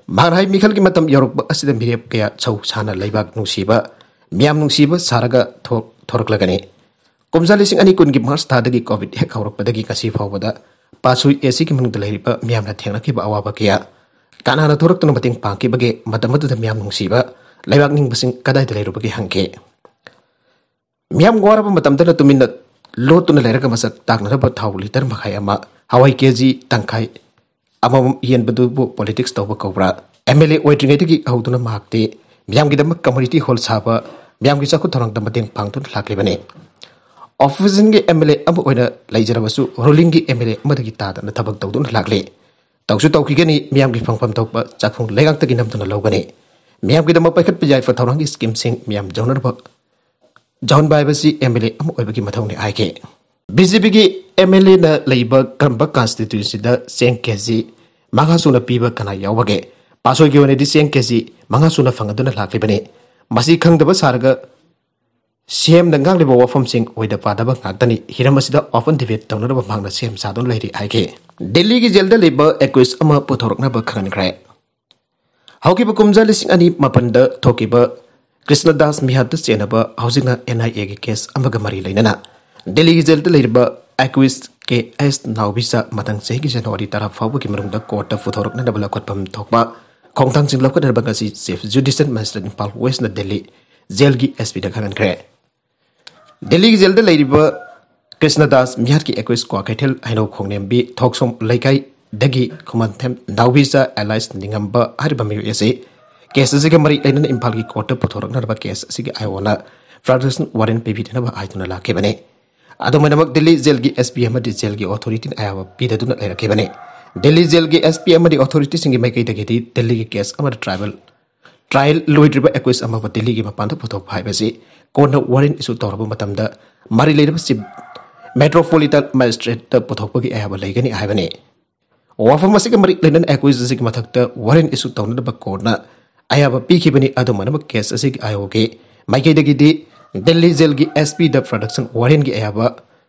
ꯃꯍꯥꯛꯅ ꯍꯥꯏ, ꯃꯤꯈꯜꯒꯤ ꯃꯇꯝ ꯌꯧꯔꯛꯄ ꯑꯁꯤꯗ ꯃꯤꯔꯦꯞ ꯀꯌꯥ ꯁꯧ ꯁꯥꯅ ꯂꯩꯕꯥꯛ ꯅꯨꯡꯁꯤꯕ, ꯃꯤꯌꯥꯝ ꯅꯨꯡꯁꯤꯕ ꯁꯥꯔꯒ ꯊꯣꯛ-, ꯊꯣꯔꯛꯂꯒꯅꯤ꯫ ꯀꯨꯝꯖꯥ ꯂꯤꯁꯤꯡ ꯑꯅꯤ ꯀꯨꯟꯒꯤ ꯃꯥꯔꯆ ꯊꯥꯗꯒꯤ ꯀꯣꯚꯤꯗ ꯍꯦꯛ ꯍꯧꯔꯛꯄꯗꯒꯤ ꯉꯁꯤ ꯐꯥꯎꯕꯗ ꯄꯥꯁꯨꯏ ꯑꯦ ꯁꯤꯒꯤ ꯃꯅꯨꯡꯗ ꯂꯩꯔꯤꯕ ꯃꯤꯌꯥꯝꯅ ꯊꯦꯡꯅꯈꯤꯕ ꯑꯋꯥꯕ ꯀꯌꯥ ꯀꯅꯥꯅ ꯊꯣꯔꯛꯇꯨꯅ ꯃꯇꯦꯡ ꯄꯥꯡꯈꯤꯕꯒꯦ? ꯃꯇꯝ ꯑꯗꯨꯗ ꯃꯤꯌꯥꯝ ꯅꯨꯡꯁꯤꯕ, ꯂꯩꯕꯥꯛ ꯅꯤꯡꯕꯁꯤꯡ ꯀꯗꯥꯏꯗ ꯂꯩꯔꯨꯕꯒꯦ ꯍꯪꯈꯤ꯫ ꯃꯤꯌꯥꯝ ꯋꯥꯔꯕ ꯃꯇꯝꯗꯅ ꯇꯨꯃꯤꯟꯅ ꯂꯣꯠꯇꯨꯅ ꯂꯩꯔꯒ ꯃꯁꯛ ꯇꯥꯛꯅꯅꯕ ꯊꯥꯎ ꯂꯤꯇꯔ ꯃꯈꯥꯏ ꯑꯃ, ꯍꯋꯥꯏ ꯀꯦ ꯖꯤ ꯇꯪꯈꯥꯏ ꯑꯃꯃꯝ ꯌꯦꯟꯕꯗꯨꯕꯨ ꯄꯣꯂꯤꯇꯤꯛꯁ ꯇꯧꯕ ꯀꯧꯕ꯭ꯔꯥ? ꯑꯦꯝ ꯑꯦꯜ ꯑꯦ ꯑꯣꯏꯗ꯭ꯔꯤꯉꯩꯗꯒꯤ ꯍꯧꯗꯨꯅ ꯃꯍꯥꯛꯇꯤ ꯃꯤꯌꯥꯝꯒꯤꯗꯃꯛ ꯀꯝꯃ꯭ꯌꯨꯅꯤꯇꯤ ꯍꯣꯜ ꯁꯥꯕ, ꯃꯤꯌꯥꯝꯒꯤ ꯆꯥꯎꯈꯠ ꯊꯧꯔꯥꯡꯗ ꯃꯇꯦꯡ ꯄꯥꯡꯗꯨꯅ ꯂꯥꯛꯂꯤꯕꯅꯤ꯫ ꯑꯣꯄꯣꯖꯤꯁꯟꯒꯤ ꯑꯦꯝ ꯑꯦꯜ ꯑꯦ ꯑꯃ ꯑꯣꯏꯅ ꯂꯩꯖꯔꯕꯁꯨ ꯔꯨꯂꯤꯡꯒꯤ ꯑꯦꯝ ꯑꯦꯜ ꯑꯦ ꯑꯃꯗꯒꯤ ꯇꯥꯗꯅ ꯊꯕꯛ ꯇꯧꯗꯨꯅ ꯂꯥꯛꯂꯤ꯫ ꯇꯧꯁꯨ ꯇꯧꯈꯤꯒꯅꯤ, ꯃꯤꯌꯥꯝꯒꯤ ꯐꯪꯐꯝ ꯊꯣꯛꯄ ꯆꯥꯛꯈꯨꯝ ꯂꯩꯉꯥꯛꯇꯒꯤ ꯅꯝꯗꯨꯅ ꯂꯧꯒꯅꯤ꯫ ꯃꯤꯌꯥꯝꯒꯤꯗꯃꯛ ꯄꯥꯏꯈꯠꯄ ꯌꯥꯏꯐ ꯊꯧꯔꯥꯡꯒꯤ ꯁ꯭ꯀꯤꯝꯁꯤꯡ ꯃꯤꯌꯥꯝ ꯌꯧꯅꯅꯕ ꯌꯧꯍꯟꯕ ꯍꯥꯏꯕꯁꯤ ꯑꯦꯝ ꯑꯦꯜ ꯑꯦ ꯑꯃ ꯑꯣꯏꯕꯒꯤ ꯃꯊꯧꯅꯤ ꯍꯥꯏꯈꯤ꯫ ꯕꯤ ꯖꯦ ꯄꯤꯒꯤ ꯑꯦꯝ ꯑꯦꯜ ꯑꯦꯅ ꯂꯩꯕ ꯀꯔꯝꯕ ꯀꯟꯁꯇꯤꯇ꯭ꯋꯦꯟꯁꯤꯗ ꯆꯦꯡ ꯀꯦ ꯖꯤ ꯃꯉꯥ ꯁꯨꯅ ꯄꯤꯕ ꯀꯅꯥ ꯌꯥꯎꯕꯒꯦ? ꯄꯥꯁꯣꯏꯒꯤ ꯑꯣꯏꯅꯗꯤ ꯆꯦꯡ ꯀꯦ ꯖꯤ ꯃꯉꯥ ꯁꯨꯅ ꯐꯪꯗꯨꯅ ꯂꯥꯛꯂꯤꯕꯅꯤ꯫ ꯃꯁꯤ ꯈꯪꯗꯕ ꯁꯥꯔꯒ ꯁꯤ ꯑꯦꯝꯅ ꯉꯥꯡꯂꯤꯕ ꯋꯥꯐꯝꯁꯤꯡ ꯑꯣꯏꯗ ꯄꯥꯗꯕ ꯉꯥꯛꯇꯅꯤ꯫ ꯍꯤꯔꯝ ꯑꯁꯤꯗ ꯑꯣꯄꯟ ꯗꯤꯕꯦꯠ ꯇꯧꯅꯅꯕ ꯃꯍꯥꯛꯅ ꯁꯦꯝ ꯁꯥꯗꯨꯅ ꯂꯩꯔꯤ ꯍꯥꯏꯈꯤ꯫ ꯗꯦꯜꯂꯤꯒꯤ ꯖꯦꯜꯗ ꯂꯩꯕ ꯑꯦꯀ꯭ꯌꯨꯁ ꯑꯃ ꯄꯨꯊꯣꯔꯛꯅꯕ ꯈꯪꯍꯟꯈ꯭ꯔꯦ꯫ ꯍꯧꯈꯤꯕ ꯀꯨꯝꯖꯥ ꯂꯤꯁꯤꯡ ꯑꯅꯤ ꯃꯥꯄꯟꯗ ꯊꯣꯛꯈꯤꯕ ꯀ꯭ꯔꯤꯁꯅꯗꯥꯁ ꯃꯤꯍꯥꯠꯇ ꯆꯦꯟꯅꯕ ꯍꯧꯖꯤꯛꯅ ꯑꯦꯟ ꯑꯥꯏ ꯑꯦꯒꯤ ꯀꯦꯁ ꯑꯃꯒ ꯃꯔꯤ ꯂꯩꯅꯅ ꯗꯦꯜꯂꯤꯒꯤ ꯖꯦꯜꯗ ꯂꯩꯔꯤꯕ ꯑꯦꯀ꯭ꯌꯨꯁ ꯀꯦ ꯑꯦꯁ ꯅꯥꯎꯕꯤꯁꯥ ꯃꯊꯪ ꯆꯍꯤꯒꯤ ꯖꯅꯋꯥꯔꯤ ꯇꯔꯥ ꯐꯥꯎꯕꯒꯤ ꯃꯅꯨꯡꯗ ꯀꯣꯔꯠꯇ ꯄꯨꯊꯣꯔꯛꯅꯅꯕ ꯂꯧꯈꯠꯐꯝ ꯊꯣꯛꯄ ꯈꯣꯡꯊꯥꯡꯁꯤꯡ ꯂꯧꯈꯠꯅꯅꯕ ꯉꯁꯤ ꯆꯤꯐ ꯖꯨꯗꯤꯁꯤꯌꯦꯜ ꯃꯦꯖꯤꯁꯇ꯭ꯔꯦꯠ ꯏꯝꯐꯥꯜ ꯋꯦꯁꯅ ꯗꯦꯜꯂꯤ ꯖꯦꯜꯒꯤ ꯑꯦꯁ ꯄꯤꯗ ꯈꯪꯍꯟꯈ꯭ꯔꯦ꯫ ꯗꯦꯜꯂꯤꯒꯤ ꯖꯦꯜꯗ ꯂꯩꯔꯤꯕ ꯀ꯭ꯔꯤꯁꯅꯗꯥꯁ ꯃꯤꯍꯥꯠꯀꯤ ꯑꯦꯀ꯭ꯌꯨꯁ ꯀ꯭ꯋꯥꯀꯩꯊꯦꯜ ꯍꯩꯅꯧ ꯈꯣꯡꯅꯦꯝꯕꯤ ꯊꯣꯛꯁꯣꯝ ꯂꯩꯀꯥꯏꯗꯒꯤ ꯈꯨꯃꯟꯊꯦꯝ ꯅꯥꯎꯕꯤꯆꯥ ꯑꯦꯂꯥꯏꯁ ꯅꯤꯡꯉꯝꯕ ꯍꯥꯏꯔꯤꯕ ꯃꯤꯑꯣꯏ ꯑꯁꯤ ꯀꯦꯁ ꯑꯁꯤꯒ ꯃꯔꯤ ꯂꯩꯅꯅ ꯏꯝꯐꯥꯜꯒꯤ ꯀꯣꯔꯠꯇ ꯄꯨꯊꯣꯔꯛꯅꯅꯕ ꯀꯦꯁ ꯑꯁꯤꯒꯤ ꯑꯥꯏ ꯑꯣꯅ ꯄ꯭ꯔꯣꯇꯦꯛꯁꯟ ꯋꯥꯔꯦꯟ ꯄꯤꯕꯤꯗꯅꯕ ꯍꯥꯏꯗꯨꯅ ꯂꯥꯛꯈꯤꯕꯅꯤ꯫ ꯑꯗꯨꯝ ꯑꯣꯏꯅꯃꯛ ꯗꯦꯜꯂꯤ ꯖꯦꯜꯒꯤ ꯑꯦꯁ ꯄꯤ ꯑꯃꯗꯤ ꯖꯦꯜꯒꯤ ꯑꯣꯊꯣꯔꯤꯇꯤꯅ ꯑꯌꯥꯕ ꯄꯤꯗꯗꯨꯅ ꯂꯩꯔꯛꯈꯤꯕꯅꯤ꯫ ꯗꯦꯜꯂꯤ ꯖꯦꯜꯒꯤ ꯑꯦꯁ ꯄꯤ ꯑꯃꯗꯤ ꯑꯣꯊꯣꯔꯤꯇꯤꯁꯤꯡꯒꯤ ꯃꯥꯏꯀꯩꯗꯒꯤꯗꯤ ꯗꯦꯜꯂꯤꯒꯤ ꯀꯦꯁ ꯑꯃꯗ ꯇ꯭ꯔꯥꯏꯕꯦꯜ ꯇ꯭ꯔꯥꯏꯌꯦꯜ ꯂꯣꯏꯗ꯭ꯔꯤꯕ ꯑꯦꯀ꯭ꯌꯨꯁ ꯑꯃꯕꯨ ꯗꯤꯜꯂꯤꯒꯤ ꯃꯄꯥꯟꯗ ꯄꯨꯊꯣꯛꯄ ꯍꯥꯏꯕꯁꯤ ꯀꯣꯟꯅ ꯋꯥꯔꯦꯟ ꯏꯁꯨ ꯇꯧꯔꯕ ꯃꯇꯝꯗ ꯃꯔꯤ ꯂꯩꯅꯕ ꯆꯤꯐ ꯃꯦꯇ꯭ꯔꯣꯄꯣꯂꯤꯇꯟ ꯃꯦꯖꯤꯁꯇ꯭ꯔꯦꯠꯇ ꯄꯨꯊꯣꯛꯄꯒꯤ ꯑꯌꯥꯕ ꯂꯩꯒꯅꯤ ꯍꯥꯏꯕꯅꯤ꯫ ꯋꯥꯐꯝ ꯑꯁꯤꯒ ꯃꯔꯤ ꯂꯩꯅꯅ ꯑꯦꯀ꯭ꯌꯨꯁ ꯑꯁꯤꯒꯤ ꯃꯊꯛꯇ ꯋꯥꯔꯦꯟ ꯏꯁꯨ ꯇꯧꯅꯅꯕ ꯀꯣꯔꯠꯅ ꯑꯌꯥꯕ ꯄꯤꯈꯤꯕꯅꯤ꯫ ꯑꯗꯨꯝ ꯑꯣꯏꯅꯃꯛ ꯀꯦꯁ ꯑꯁꯤꯒꯤ ꯑꯥꯏꯑꯣꯒꯤ ꯃꯥꯏꯀꯩꯗꯒꯤꯗꯤ ꯗꯤꯜꯂꯤ ꯖꯦꯜꯒꯤ ꯑꯦꯁꯄꯤꯗ ꯄ꯭ꯔꯣꯗꯛꯁꯟ ꯋꯥꯔꯦꯟꯒꯤ ꯑꯌꯥꯕ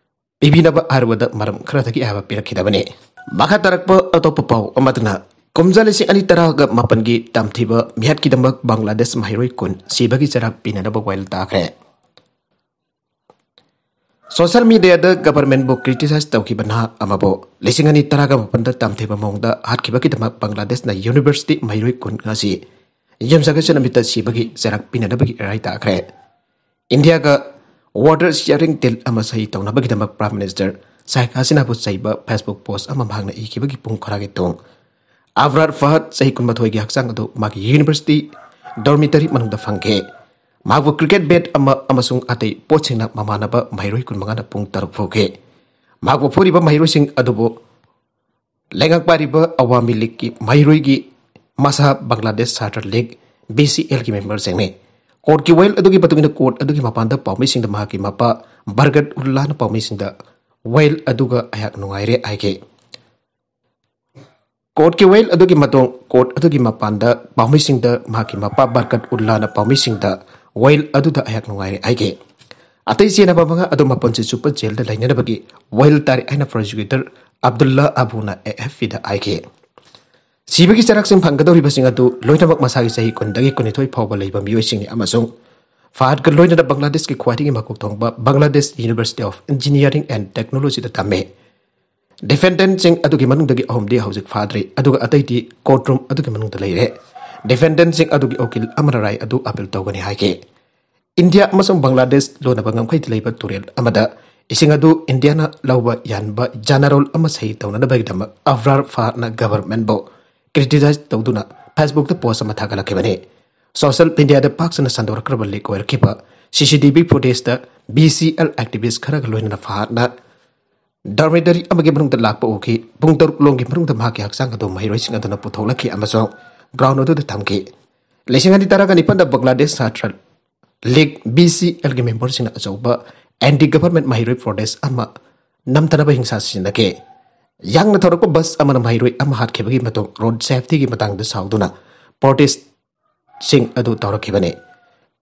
ꯄꯤꯕꯤꯅꯕ ꯑꯥꯏꯑꯣꯗ ꯃꯔꯝ ꯈꯔꯗꯒꯤ ꯑꯌꯥꯕ ꯄꯤꯔꯛꯈꯤꯗꯕꯅꯤ꯫ ꯃꯈꯥ ꯇꯥꯔꯛꯄ ꯑꯇꯣꯞꯄ ꯄꯥꯎ ꯑꯃꯗꯅ ꯀꯨꯝꯖꯥ ꯂꯤꯁꯤꯡ ꯑꯅꯤ ꯇꯔꯥꯒ ꯃꯥꯄꯟꯒꯤ ꯇꯝꯊꯤꯕ ꯃꯤꯍꯥꯠꯀꯤꯗꯃꯛ ꯕꯪꯒ꯭ꯂꯥꯗꯦꯁ ꯃꯍꯩꯔꯣꯏ ꯀꯨꯟ ꯁꯤꯕꯒꯤ ꯆꯩꯔꯥꯛ ꯄꯤꯅꯅꯕ ꯋꯥꯌꯦꯜ ꯇꯥꯈ꯭ꯔꯦ꯫ ꯁꯣꯁꯤꯌꯦꯜ ꯃꯤꯗꯤꯌꯥꯗ ꯒꯚꯔꯟꯃꯦꯟꯕꯨ ꯀ꯭ꯔꯤꯇꯤꯁꯥꯏꯖ ꯇꯧꯈꯤꯕ ꯅꯍꯥ ꯑꯃꯕꯨ ꯂꯤꯁꯤꯡ ꯑꯅꯤ ꯇꯔꯥꯒ ꯃꯥꯄꯟꯗ ꯇꯝꯊꯤꯕ ꯃꯑꯣꯡꯗ ꯍꯥꯠꯈꯤꯕꯒꯤꯗꯃꯛ ꯕꯪꯒ꯭ꯂꯥꯗꯦꯁꯅ ꯌꯨꯅꯤꯚꯔꯁꯤꯇꯤ ꯃꯍꯩꯔꯣꯏ ꯀꯨꯟ ꯉꯁꯤ ꯌꯨꯝꯁꯀꯩꯁ ꯅꯨꯃꯤꯠꯇ ꯁꯤꯕꯒꯤ ꯆꯩꯔꯥꯛ ꯄꯤꯅꯅꯕꯒꯤ ꯔꯥꯏ ꯇꯥꯈ꯭ꯔꯦ꯫ ꯏꯟꯗꯤꯌꯥꯒ ꯋꯥꯇꯔ ꯁꯤꯌꯥꯔꯤꯡ ꯗꯤꯜ ꯑꯃ ꯁꯍꯤ ꯇꯧꯅꯕꯒꯤꯗꯃꯛ ꯄ꯭ꯔꯥꯏꯝ ꯃꯤꯅꯤꯁꯇꯔ ꯁꯦꯈ ꯍꯁꯤꯅꯥꯕꯨ ꯆꯩꯕ ꯐꯦꯁꯕꯨꯛ ꯄꯣꯁ ꯑꯃ ꯃꯍꯥꯛꯅ ꯏꯈꯤꯕꯒꯤ ꯄꯨꯡ ꯈꯔꯒꯤ ꯇꯨꯡ ꯑꯕ꯭ꯔꯥꯔ ꯐꯍꯗ ꯆꯍꯤ ꯀꯨꯟꯃꯥꯊꯣꯏꯒꯤ ꯍꯛꯆꯥꯡ ꯑꯗꯨ ꯃꯥꯒꯤ ꯌꯨꯅꯤꯚꯔꯁꯤꯇꯤ ꯗꯣꯔꯃꯤꯇꯔꯤ ꯃꯅꯨꯡꯗ ꯐꯪꯈꯤ꯫ ꯃꯍꯥꯛꯄꯨ ꯀ꯭ꯔꯤꯀꯦꯠ ꯕꯦꯠ ꯑꯃ ꯑꯃꯁꯨꯡ ꯑꯇꯩ ꯄꯣꯠꯁꯤꯡꯅ ꯃꯃꯥꯟꯅꯕ ꯃꯍꯩꯔꯣꯏ ꯀꯨꯟꯃꯉꯥꯅ ꯄꯨꯡ ꯇꯔꯨꯛ ꯐꯨꯈꯤ꯫ ꯃꯍꯥꯛꯄꯨ ꯐꯨꯔꯤꯕ ꯃꯍꯩꯔꯣꯏꯁꯤꯡ ꯑꯗꯨꯕꯨ ꯂꯩꯉꯥꯛ ꯄꯥꯏꯔꯤꯕ ꯑꯋꯥꯃꯤ ꯂꯤꯒꯀꯤ ꯃꯍꯩꯔꯣꯏꯒꯤ ꯃꯁꯥ ꯕꯪꯒ꯭ꯂꯥꯗꯦꯁ ꯁꯥꯇ꯭ꯔ ꯂꯤꯒ, ꯕꯤ ꯁꯤ ꯑꯦꯜꯒꯤ ꯃꯦꯝꯕꯔꯁꯤꯡꯅꯤ꯫ ꯀꯣꯔꯠꯀꯤ ꯋꯥꯌꯦꯜ ꯑꯗꯨꯒꯤ ꯃꯇꯨꯡ ꯏꯟꯅ ꯀꯣꯔꯠ ꯑꯗꯨꯒꯤ ꯃꯄꯥꯟꯗ ꯄꯥꯎꯃꯤꯁꯤꯡꯗ ꯃꯍꯥꯛꯀꯤ ꯃꯄꯥ ꯕꯔꯒꯠ ꯎꯜꯂꯥꯅ ꯄꯥꯎꯃꯤꯁꯤꯡꯗ ꯋꯥꯌꯦꯜ ꯑꯗꯨꯒ ꯑꯩꯍꯥꯛ ꯅꯨꯡꯉꯥꯏꯔꯦ ꯍꯥꯏꯈꯤ꯫ ꯀꯣꯔꯠꯀꯤ ꯋꯥꯌꯦꯜ ꯑꯗꯨꯒꯤ ꯃꯇꯨꯡ ꯀꯣꯔꯠ ꯑꯗꯨꯒꯤ ꯃꯄꯥꯟꯗ ꯄꯥꯎꯃꯤꯁꯤꯡꯗ ꯃꯍꯥꯛꯀꯤ ꯃꯄꯥ ꯕꯔꯀꯠ ꯎꯜꯂꯥꯅ ꯄꯥꯎꯃꯤꯁꯤꯡꯗ ꯋꯥꯌꯦꯜ ꯑꯗꯨꯗ ꯑꯩꯍꯥꯛ ꯅꯨꯡꯉꯥꯏꯔꯦ ꯍꯥꯏꯈꯤ꯫ ꯑꯇꯩ ꯆꯦꯟꯅꯕ ꯃꯉꯥ ꯑꯗꯨ ꯃꯄꯨꯟꯁꯤ ꯆꯨꯞꯄ ꯖꯦꯜꯗ ꯂꯩꯅꯅꯕꯒꯤ ꯋꯥꯌꯦꯜ ꯇꯥꯔꯦ ꯍꯥꯏꯅ ꯄ꯭ꯔꯣꯁꯤꯀ꯭ꯌꯨꯇꯔ ꯑꯕꯗꯨꯜꯂꯥ ꯑꯕꯨꯅ ꯑꯦ ꯑꯦꯐ ꯄꯤꯗ ꯍꯥꯏꯈꯤ꯫ ꯁꯤꯕꯒꯤ ꯆꯩꯔꯥꯛꯁꯤꯡ ꯐꯪꯒꯗꯧꯔꯤꯕꯁꯤꯡ ꯑꯗꯨ ꯂꯣꯏꯅꯃꯛ ꯃꯁꯥꯒꯤ ꯆꯍꯤ ꯀꯨꯟꯗꯒꯤ ꯀꯨꯟꯅꯤꯊꯣꯏ ꯐꯥꯎꯕ ꯂꯩꯕ ꯃꯤꯑꯣꯏꯁꯤꯡꯅꯤ ꯑꯃꯁꯨꯡ ꯐꯍꯗꯀ ꯂꯣꯏꯅꯅ ꯕꯪꯒ꯭ꯂꯥꯗꯦꯁꯀꯤ ꯈ꯭ꯋꯥꯏꯗꯒꯤ ꯃꯀꯣꯛ ꯊꯣꯡꯕ Bangladesh university of engineering and ꯇꯦꯛꯅꯣꯂꯣꯖꯤꯗ ꯇꯝꯃꯤ꯫ ꯗꯤꯐꯦꯟꯗꯦꯟꯠꯁꯤꯡ ꯑꯗꯨꯒꯤ ꯃꯅꯨꯡꯗꯒꯤ ꯑꯍꯨꯝꯗꯤ ꯍꯧꯖꯤꯛ ꯐꯥꯗ꯭ꯔꯤ, ꯑꯗꯨꯒ ꯑꯇꯩꯗꯤ ꯀꯣꯔꯠ ꯔꯨꯝ ꯑꯗꯨꯒꯤ ꯃꯅꯨꯡꯗ ꯂꯩꯔꯦ꯫ ꯗꯤꯐꯦꯟꯗꯦꯟꯠꯁꯤꯡ ꯑꯗꯨꯒꯤ ꯎꯀꯤꯜ ꯑꯃꯅ ꯔꯥꯏ ꯑꯗꯨ ꯑꯄꯤꯜ ꯇꯧꯒꯅꯤ ꯍꯥꯏꯈꯤ꯫ ꯏꯟꯗꯤꯌꯥ ꯑꯃꯁꯨꯡ ꯕꯪꯒ꯭ꯂꯥꯗꯦꯁ ꯂꯣꯟꯅꯕ ꯉꯝꯈꯩꯗ ꯂꯩꯕ ꯇꯨꯔꯦꯜ ꯑꯃꯗ ꯏꯁꯤꯡ ꯑꯗꯨ ꯏꯟꯗꯤꯌꯥꯅ ꯂꯧꯕ ꯌꯥꯍꯟꯕ ꯖꯥꯅꯥꯔꯣꯜ ꯑꯃ ꯁꯍꯤ ꯇꯧꯅꯅꯕꯒꯤꯗꯃꯛ ꯑꯕ꯭ꯔꯥꯔ ꯐꯥꯍꯗꯅ ꯒꯚꯔꯟꯃꯦꯟꯠꯕꯨ ꯀ꯭ꯔꯤꯇꯤꯁꯥꯏꯖ ꯇꯧꯗꯨꯅ ꯐꯦꯁꯕꯨꯛꯇ ꯄꯣꯁ ꯑꯃ ꯊꯥꯒꯠꯂꯛꯈꯤꯕꯅꯤ꯫ ꯁꯣꯁꯤꯌꯦꯜ ꯃꯤꯗꯤꯌꯥꯗ ꯄꯥꯛ ꯁꯟꯅ ꯁꯟꯗꯣꯔꯛꯈ꯭ꯔꯕ ꯂꯤꯛ ꯑꯣꯏꯔꯛꯈꯤꯕ ꯁꯤ ꯁꯤ ꯇꯤ ꯚꯤ ꯐꯨꯇꯦꯖꯇ ꯕꯤ ꯁꯤ ꯑꯦꯜ ꯑꯦꯛꯇꯤꯚꯤꯁ꯭ꯠ ꯈꯔꯒ ꯂꯣꯏꯅꯅ ꯐꯥꯍꯗꯅ ꯗꯣꯔꯃꯤꯇꯔꯤ ꯑꯃꯒꯤ ꯃꯅꯨꯡꯗ ꯂꯥꯛꯄ ꯎꯈꯤ꯫ ꯄꯨꯡ ꯇꯔꯨꯛ ꯂꯣꯝꯒꯤ ꯃꯅꯨꯡꯗ ꯃꯍꯥꯛꯀꯤ ꯍꯛꯆꯥꯡ ꯑꯗꯨ ꯃꯍꯩꯔꯣꯏꯁꯤꯡ ꯑꯗꯨꯅ ꯄꯨꯊꯣꯛꯂꯛꯈꯤ ꯑꯃꯁꯨꯡ ꯒ꯭ꯔꯥꯎꯟ ꯑꯗꯨꯗ ꯊꯝꯈꯤ꯫ ꯂꯤꯁꯤꯡ ꯑꯅꯤ ꯇꯔꯥꯒ ꯅꯤꯄꯥꯟꯗ ꯕꯪꯒ꯭ꯂꯥꯗꯦꯁ ꯁꯥꯇ꯭ꯔ ꯂꯤꯒ, BCL ꯒꯤ ꯃꯦꯝꯕꯔꯁꯤꯡꯅ ꯑꯆꯧꯕ ꯑꯦꯟꯇꯤ ꯒꯚꯔꯟꯃꯦꯟ ꯃꯍꯩꯔꯣꯏ ꯄ꯭ꯔꯣꯇꯦꯁ ꯑꯃ ꯅꯝꯊꯅꯕ ꯍꯤꯡꯁꯥ ꯁꯤꯖꯤꯟꯅꯈꯤ꯫ ꯌꯥꯡꯅ ꯊꯧꯔꯛꯄ ꯕꯁ ꯑꯃꯅ ꯃꯍꯩꯔꯣꯏ ꯑꯃ ꯍꯥꯠꯈꯤꯕꯒꯤ ꯃꯇꯨꯡ ꯔꯣꯗ ꯁꯦꯐꯇꯤꯒꯤ ꯃꯇꯥꯡꯗ ꯁꯥꯎꯗꯨꯅ ꯄ꯭ꯔꯣꯇꯦꯁꯁꯤꯡ ꯑꯗꯨ ꯇꯧꯔꯛꯈꯤꯕꯅꯤ꯫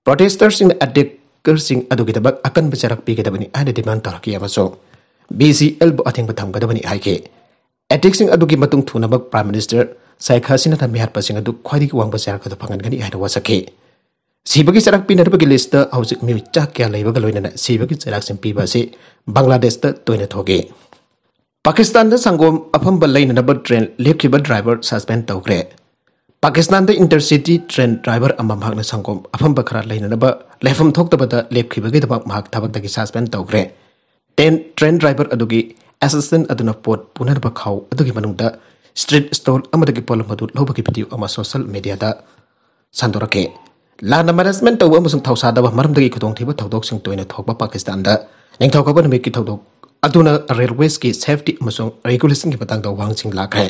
ꯄ꯭ꯔꯣꯇꯦꯁꯇꯔꯁꯤꯡꯅ ꯑꯦꯇꯦꯀꯔꯁꯤꯡ ꯑꯗꯨꯒꯤꯗꯃꯛ ꯑꯀꯟꯕ ꯆꯩꯔꯥꯛ ꯄꯤꯒꯗꯕꯅꯤ ꯍꯥꯏꯅ ꯗꯤꯃꯥꯟ ꯇꯧꯔꯛꯈꯤ ꯑꯃꯁꯨꯡ BCL ꯕꯨ ꯑꯊꯤꯡꯕ ꯊꯝꯒꯗꯕꯅꯤ ꯍꯥꯏꯈꯤ꯫ ꯑꯦꯇꯦꯛꯁꯤꯡ ꯑꯗꯨꯒꯤ ꯃꯇꯨꯡ ꯊꯨꯅꯃꯛ ꯄ꯭ꯔꯥꯏꯝ ꯃꯤꯅꯤꯁꯇꯔ ꯁꯦꯈ ꯍꯁꯤꯅꯥꯅ ꯃꯤꯍꯥꯠꯄꯁꯤꯡ ꯑꯗꯨ ꯈ꯭ꯋꯥꯏꯗꯒꯤ ꯋꯥꯡꯕ ꯆꯩꯔꯥꯛ ꯑꯗꯨ ꯐꯪꯍꯟꯒꯅꯤ ꯍꯥꯏꯅ ꯋꯥꯁꯛꯈꯤ꯫ ꯁꯤꯕꯒꯤ ꯆꯩꯔꯥꯛ ꯄꯤꯅꯔꯤꯕꯒꯤ ꯂꯤꯁꯇ ꯍꯧꯖꯤꯛ ꯃꯤꯑꯣꯏ ꯆꯥ ꯀꯌꯥ ꯂꯩꯕꯒ ꯂꯣꯏꯅꯅ ꯁꯤꯕꯒꯤ ꯆꯩꯔꯥꯛꯁꯤꯡ ꯄꯤꯕ ꯑꯁꯤ ꯕꯪꯒ꯭ꯂꯥꯗꯦꯁꯇ ꯇꯣꯏꯅ ꯊꯣꯛꯏ꯫ ꯄꯥꯀꯤꯁꯇꯥꯟꯗ ꯁꯪꯒꯣꯝ ꯑꯐꯝꯕ ꯂꯩꯅꯅꯕ ꯇ꯭ꯔꯦꯟ ꯂꯦꯞꯈꯤꯕ ꯗ꯭ꯔꯥꯏꯚꯔ ꯁꯁꯄꯦꯟ ꯇꯧꯈ꯭ꯔꯦ꯫ ꯄꯥꯀꯤꯁꯇꯥꯟꯗ ꯏꯟꯇꯔꯁꯤꯇꯤ ꯇ꯭ꯔꯦꯟ ꯗ꯭ꯔꯥꯏꯚꯔ ꯑꯃ ꯃꯍꯥꯛꯅ ꯁꯪꯒꯣꯝ ꯑꯐꯝꯕ ꯈꯔ ꯂꯩꯅꯅꯕ ꯂꯩꯐꯝ ꯊꯣꯛꯇꯕꯗ ꯂꯦꯞꯈꯤꯕꯒꯤꯗꯃꯛ ꯃꯍꯥꯛ ꯊꯕꯛꯇꯒꯤ ꯁꯁꯄꯦꯟ ꯇꯧꯈ꯭ꯔꯦ꯫ ꯇꯦꯟ-, ꯇ꯭ꯔꯦꯟ ꯗ꯭ꯔꯥꯏꯚꯔ ꯑꯗꯨꯒꯤ ꯑꯦꯁꯤꯁꯇꯦꯟ ꯑꯗꯨꯅ ꯄꯣꯠ ꯄꯨꯅꯅꯕ ꯈꯥꯎ ꯑꯗꯨꯒꯤ ꯃꯅꯨꯡꯗ ꯁ꯭ꯇ꯭ꯔꯤꯠ ꯁ꯭ꯇꯣꯜ ꯑꯃꯗꯒꯤ ꯄꯣꯠꯂꯝ ꯑꯗꯨ ꯂꯧꯕꯒꯤ ꯚꯤꯗꯤꯑꯣ ꯑꯃ ꯁꯣꯁꯤꯌꯦꯜ ꯃꯤꯗꯤꯌꯥꯗ ꯁꯟꯗꯣꯔꯛꯈꯤ꯫ ꯂꯥꯟꯅ ꯃꯦꯅꯦꯖꯃꯦꯟ ꯇꯧꯕ ꯑꯃꯁꯨꯡ ꯊꯧꯁꯥꯗꯕ ꯃꯔꯝꯗꯒꯤ ꯈꯨꯗꯣꯡꯊꯤꯕ ꯊꯧꯗꯣꯛꯁꯤꯡ ꯇꯣꯏꯅ ꯊꯣꯛꯄ ꯄꯥꯀꯤꯁꯇꯥꯟꯗ ꯅꯤꯡꯊꯧꯀꯥꯕ ꯅꯨꯃꯤꯠꯀꯤ ꯊꯧꯗꯣꯛ ꯑꯗꯨꯅ ꯔꯦꯜꯋꯦꯁꯀꯤ ꯁꯦꯐꯇꯤ ꯑꯃꯁꯨꯡ ꯔꯦꯒꯨꯂꯦꯁꯟꯒꯤ ꯃꯇꯥꯡꯗ ꯋꯥꯍꯪꯁꯤꯡ ꯂꯥꯛꯈ꯭ꯔꯦ꯫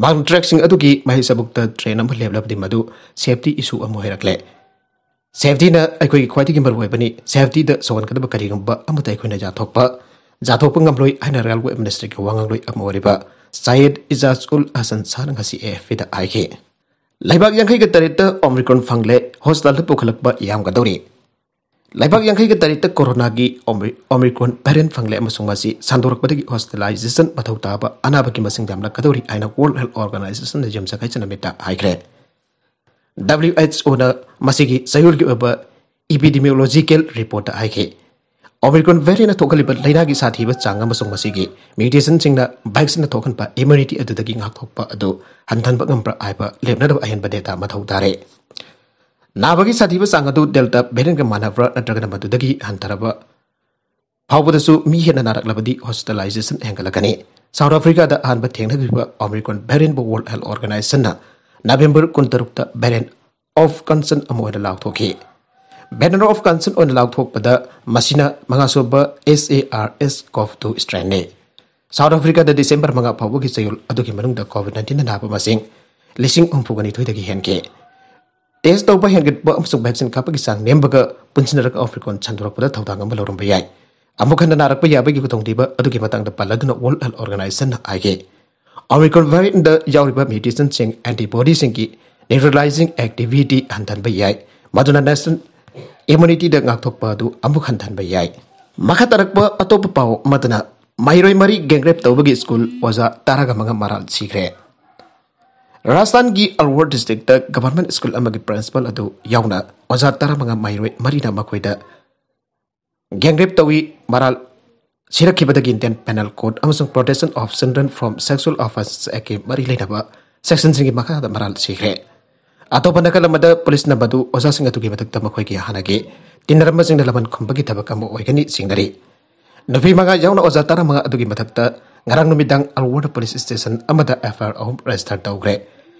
ꯃꯥꯡ ꯇ꯭ꯔꯦꯛꯁꯤꯡ ꯑꯗꯨꯒꯤ ꯃꯍꯩ ꯆꯕꯨꯛꯇ ꯇ꯭ꯔꯦꯟ ꯑꯃ ꯂꯦꯞꯂꯕꯗꯤ ꯃꯗꯨ ꯁꯦꯐꯇꯤ ꯏꯁꯨ ꯑꯃ ꯑꯣꯏꯔꯛꯂꯦ꯫ ꯁꯦꯐꯇꯤꯅ ꯑꯩꯈꯣꯏꯒꯤ ꯈ꯭ꯋꯥꯏꯗꯒꯤ ꯃꯔꯨꯑꯣꯏꯕꯅꯤ꯫ ꯁꯦꯐꯇꯤꯗ ꯁꯣꯛꯍꯟꯒꯗꯕ ꯀꯔꯤꯒꯨꯝꯕ ꯑꯃꯠꯇ ꯑꯩꯈꯣꯏꯅ ꯌꯥꯊꯣꯛꯄ, ꯌꯥꯊꯣꯛꯄ ꯉꯝꯂꯣꯏ ꯍꯥꯏꯅ ꯔꯦꯜꯋꯦ ꯃꯤꯅꯤꯁꯇ꯭ꯔꯤꯒꯤ ꯋꯥ ꯉꯥꯡꯂꯣꯏ ꯑꯃ ꯑꯣꯏꯔꯤꯕ ꯁꯌꯦꯗ ꯏꯖꯥꯖ ꯎꯜ ꯍꯁꯟ ꯁꯥꯍꯅ ꯉꯁꯤ AFP ꯗ ꯍꯥꯏꯈꯤ꯫ ꯂꯩꯕꯥꯛ ꯌꯥꯡꯈꯩꯒ ꯇꯔꯦꯠꯇ ꯑꯣꯃꯤꯀ꯭ꯔꯣꯟ ꯐꯪꯂꯦ, ꯍꯣꯁꯄꯤꯇꯥꯜꯗ ꯄꯨꯈꯠꯂꯛꯄ ꯌꯥꯝꯒꯗꯧꯔꯤ꯫ ꯂꯩꯕꯥꯛ ꯌꯥꯡꯈꯩꯒ ꯇꯔꯦꯠꯇ ꯀꯣꯔꯣꯅꯥꯒꯤ ꯑꯣꯃꯤ-, ꯑꯣꯃꯤꯀ꯭ꯔꯣꯟ ꯚꯦꯔꯤꯌꯟ ꯐꯪꯂꯦ ꯑꯃꯁꯨꯡ ꯃꯁꯤ ꯁꯟꯗꯣꯔꯛꯄꯗꯒꯤ ꯍꯣꯁꯄꯤꯇꯥꯂꯥꯏꯖꯦꯁꯟ ꯃꯊꯧ ꯇꯥꯕ ꯑꯅꯥꯕꯒꯤ ꯃꯁꯤꯡ ꯌꯥꯝꯂꯛꯀꯗꯧꯔꯤ ꯍꯥꯏꯅ ꯋꯥꯔꯜꯗ ꯍꯦꯜꯊ ꯑꯣꯔꯒꯅꯥꯏꯖꯦꯁꯟꯅ ꯌꯨꯝꯁꯀꯩꯁ ꯅꯨꯃꯤꯠꯇ ꯍꯥꯏꯈ꯭ꯔꯦ꯫ WHOꯅ ꯃꯁꯤꯒꯤ ꯆꯌꯣꯜꯒꯤ ꯑꯣꯏꯕ ꯏꯄꯤꯗꯤꯃꯤꯑꯣꯂꯣꯖꯤꯀꯦꯜ ꯔꯤꯄꯣꯔꯠꯇ ꯍꯥꯏꯈꯤ꯫ ꯑꯣꯃꯤꯀ꯭ꯔꯣꯟ ꯚꯦꯔꯤꯌꯟꯅ ꯊꯣꯛꯍꯜꯂꯤꯕ ꯂꯥꯏꯅꯥꯒꯤ ꯁꯥꯊꯤꯕ ꯆꯥꯡ ꯑꯃꯁꯨꯡ ꯃꯁꯤꯒꯤ ꯃ꯭ꯌꯨꯇꯦꯁꯟꯁꯤꯡꯅ ꯚꯦꯛꯁꯤꯟꯅ ꯊꯣꯛꯍꯟꯕ ꯏꯝꯌꯨꯅꯤꯇꯤ ꯑꯗꯨꯗꯒꯤ ꯉꯥꯛꯊꯣꯛꯄ ꯑꯗꯨ ꯍꯟꯊꯍꯟꯕ ꯉꯝꯕ꯭ꯔꯥ ꯍꯥꯏꯕ ꯂꯦꯞꯅꯅꯕ ꯑꯍꯦꯟꯕ ꯗꯦꯇꯥ ꯃꯊꯧ ꯇꯥꯔꯦ꯫ ꯅꯥꯕꯒꯤ ꯁꯥꯊꯤꯕ ꯆꯥꯡ ꯑꯗꯨ ꯗꯦꯜꯇꯥ ꯚꯦꯔꯤꯌꯟꯒ ꯃꯥꯟꯅꯕ꯭ꯔꯥ ꯅꯠꯇ꯭ꯔꯒꯅ ꯃꯗꯨꯗꯒꯤ ꯍꯟꯊꯔꯕ ꯐꯥꯎꯕꯗꯁꯨ ꯃꯤ ꯍꯦꯟꯅ ꯅꯥꯔꯛꯂꯕꯗꯤ ꯍꯣꯁꯄꯤꯇꯥꯂꯥꯏꯖꯦꯁꯟ ꯍꯦꯟꯒꯠꯂꯛꯀꯅꯤ꯫ ꯁꯥꯎꯠ ꯑꯐ꯭ꯔꯤꯀꯥꯗ ꯑꯍꯥꯟꯕ ꯊꯦꯡꯅꯈꯤꯕ ꯑꯣꯃꯤꯀ꯭ꯔꯣꯟ ꯚꯦꯔꯤꯌꯟꯕꯨ ꯋꯥꯔꯜꯗ ꯍꯦꯜꯊ ꯑꯣꯔꯒꯅꯥꯏꯖꯦꯁꯟꯅ ꯅꯕꯦꯝꯕꯔ ꯀꯨꯟꯇꯔꯨꯛꯇ ꯚꯦꯔꯤꯌꯟ ꯑꯣꯐ ꯀꯟꯁꯔꯟ ꯑꯃ ꯑꯣꯏꯅ ꯂꯥꯎꯊꯣꯛꯈꯤ꯫ ꯚꯦꯔꯤꯌꯟ ꯑꯣꯐ ꯀꯟꯁꯔꯟ ꯑꯣꯏꯅ ꯂꯥꯎꯊꯣꯛꯄꯗ ꯃꯁꯤꯅ ꯃꯉꯥꯁꯨꯕ SARS-CoV two ꯁ꯭ꯇ꯭ꯔꯦꯟꯅꯤ꯫ ꯁꯥꯎꯠ ꯑꯐ꯭ꯔꯤꯀꯥꯗ ꯗꯤꯁꯦꯝꯕꯔ ꯃꯉꯥ ꯐꯥꯎꯕꯒꯤ ꯆꯌꯣꯜ ꯑꯗꯨꯒꯤ ꯃꯅꯨꯡꯗ ꯀꯣꯚꯤꯗ ꯅꯥꯏꯟꯇꯤꯟꯗ ꯅꯥꯕ ꯃꯁꯤꯡ ꯂꯤꯁꯤꯡ ꯍꯨꯝꯐꯨꯒ ꯅꯤꯊꯣꯏꯗꯒꯤ ꯍꯦꯟꯈꯤ꯫ ꯇꯦꯁ ꯇꯧꯕ ꯍꯦꯟꯒꯠꯄ ꯑꯃꯁꯨꯡ ꯚꯦꯛꯁꯤꯟ ꯀꯥꯞꯄꯒꯤ ꯆꯥꯡ ꯅꯦꯝꯕꯒ ꯄꯨꯟꯁꯤꯟꯅꯔꯒ ꯑꯣꯃꯤꯀ꯭ꯔꯣꯟ ꯁꯟꯗꯣꯔꯛꯄꯗ ꯊꯧꯗꯥꯡ ꯑꯃ ꯂꯧꯔꯝꯕ ꯌꯥꯏ꯫ ꯑꯃꯨꯛ ꯍꯟꯅ ꯅꯥꯔꯛꯄ ꯌꯥꯕꯒꯤ ꯈꯨꯗꯣꯡꯊꯤꯕ ꯑꯗꯨꯒꯤ ꯃꯇꯥꯡꯗ ꯄꯜꯂꯗꯨꯅ ꯋꯥꯔꯜꯗ ꯍꯦꯜꯊ ꯑꯣꯔꯒꯅꯥꯏꯖꯦꯁꯟꯅ ꯍꯥꯏꯈꯤ꯫ ꯑꯣꯃꯤꯀ꯭ꯔꯣꯟ ꯚꯦꯔꯤꯌꯦꯟꯗ ꯌꯥꯎꯔꯤꯕ ꯃ꯭ꯌꯨꯇꯦꯁꯟꯁꯤꯡ ꯑꯦꯟꯇꯤꯕꯣꯗꯤꯁꯤꯡꯒꯤ ꯅ꯭ꯌꯨꯇ꯭ꯔꯦꯂꯥꯏꯖꯤꯡ ꯑꯦꯛꯇꯤꯚꯤꯇꯤ ꯍꯟꯊꯍꯟꯕ ꯌꯥꯏ, ꯃꯗꯨꯅ ꯅꯦꯁꯅꯦꯜ ꯏꯝꯌꯨꯅꯤꯇꯤꯗ ꯉꯥꯛꯊꯣꯛꯄ ꯑꯗꯨ ꯑꯃꯨꯛ ꯍꯟꯊꯍꯟꯕ ꯌꯥꯏ꯫ ꯃꯈꯥ ꯇꯥꯔꯛꯄ ꯑꯇꯣꯞꯄ ꯄꯥꯎ ꯑꯃꯗꯅ, ꯃꯍꯩꯔꯣꯏ ꯃꯔꯤ ꯒꯦꯡꯔꯦꯞ ꯇꯧꯕꯒꯤ ꯁ꯭ꯀꯨꯜ ꯑꯣꯖꯥ ꯇꯔꯥꯒ ꯃꯉꯥ ꯃꯔꯥꯜ ꯁꯤꯈ꯭ꯔꯦ꯫ ꯔꯥꯖꯁꯊꯥꯟꯒꯤ ꯑꯜꯋꯔ ꯗꯤꯁꯇ꯭ꯔꯤꯛꯇ ꯒꯚꯔꯟꯃꯦꯟꯠ ꯁ꯭ꯀꯨꯜ ꯑꯃꯒꯤ ꯄ꯭ꯔꯤꯟꯁꯤꯄꯥꯜ ꯑꯗꯨ ꯌꯥꯎꯅ ꯑꯣꯖꯥ ꯇꯔꯥꯃꯉꯥ ꯃꯍꯩꯔꯣꯏ ꯃꯔꯤꯅ ꯃꯈꯣꯏꯗ ꯒꯦꯡꯔꯦꯞ ꯇꯧꯏ꯫ ꯃꯔꯥꯜ ꯁꯤꯔꯛꯈꯤꯕꯗꯒꯤ Indian Penal Code ꯑꯃꯁꯨꯡ Protection of Children from Sexual Offences Actꯀꯤ ꯃꯔꯤ ꯂꯩꯅꯕ ꯁꯦꯛꯁꯟꯁꯤꯡꯒꯤ ꯃꯈꯥꯗ ꯃꯔꯥꯜ ꯁꯤꯈ꯭ꯔꯦ꯫ ꯑꯇꯣꯞꯄ ꯅꯥꯀꯜ ꯑꯃꯗ ꯄꯨꯂꯤꯁꯅ ꯃꯗꯨ ꯑꯣꯖꯥꯁꯤꯡ ꯑꯗꯨꯒꯤ ꯃꯊꯛꯇ ꯃꯈꯣꯏꯒꯤ ꯍꯥꯟꯅꯒꯤ ꯇꯤꯟꯅꯔꯝꯕꯁꯤꯡꯅ ꯂꯃꯟ ꯈꯨꯝꯕꯒꯤ ꯊꯕꯛ ꯑꯃ ꯑꯣꯏꯒꯅꯤ ꯆꯤꯡꯅꯔꯤ꯫ ꯅꯨꯄꯤ ꯃꯉꯥ ꯌꯥꯎꯅ ꯑꯣꯖꯥ ꯇꯔꯥꯃꯉꯥ ꯑꯗꯨꯒꯤ ꯃꯊꯛꯇ ꯉꯔꯥꯡ ꯅꯨꯃꯤꯗꯥꯡ ꯑꯜꯋꯔ ꯄꯨꯂꯤꯁ ꯁ꯭ꯇꯦꯁꯟ ꯑꯃꯗ ꯑꯦꯐ ꯑꯥꯏ ꯑꯥꯔ ꯑꯍꯨꯝ ꯔꯦꯖꯤꯁꯇꯔ ꯇꯧꯈ꯭ꯔꯦ꯫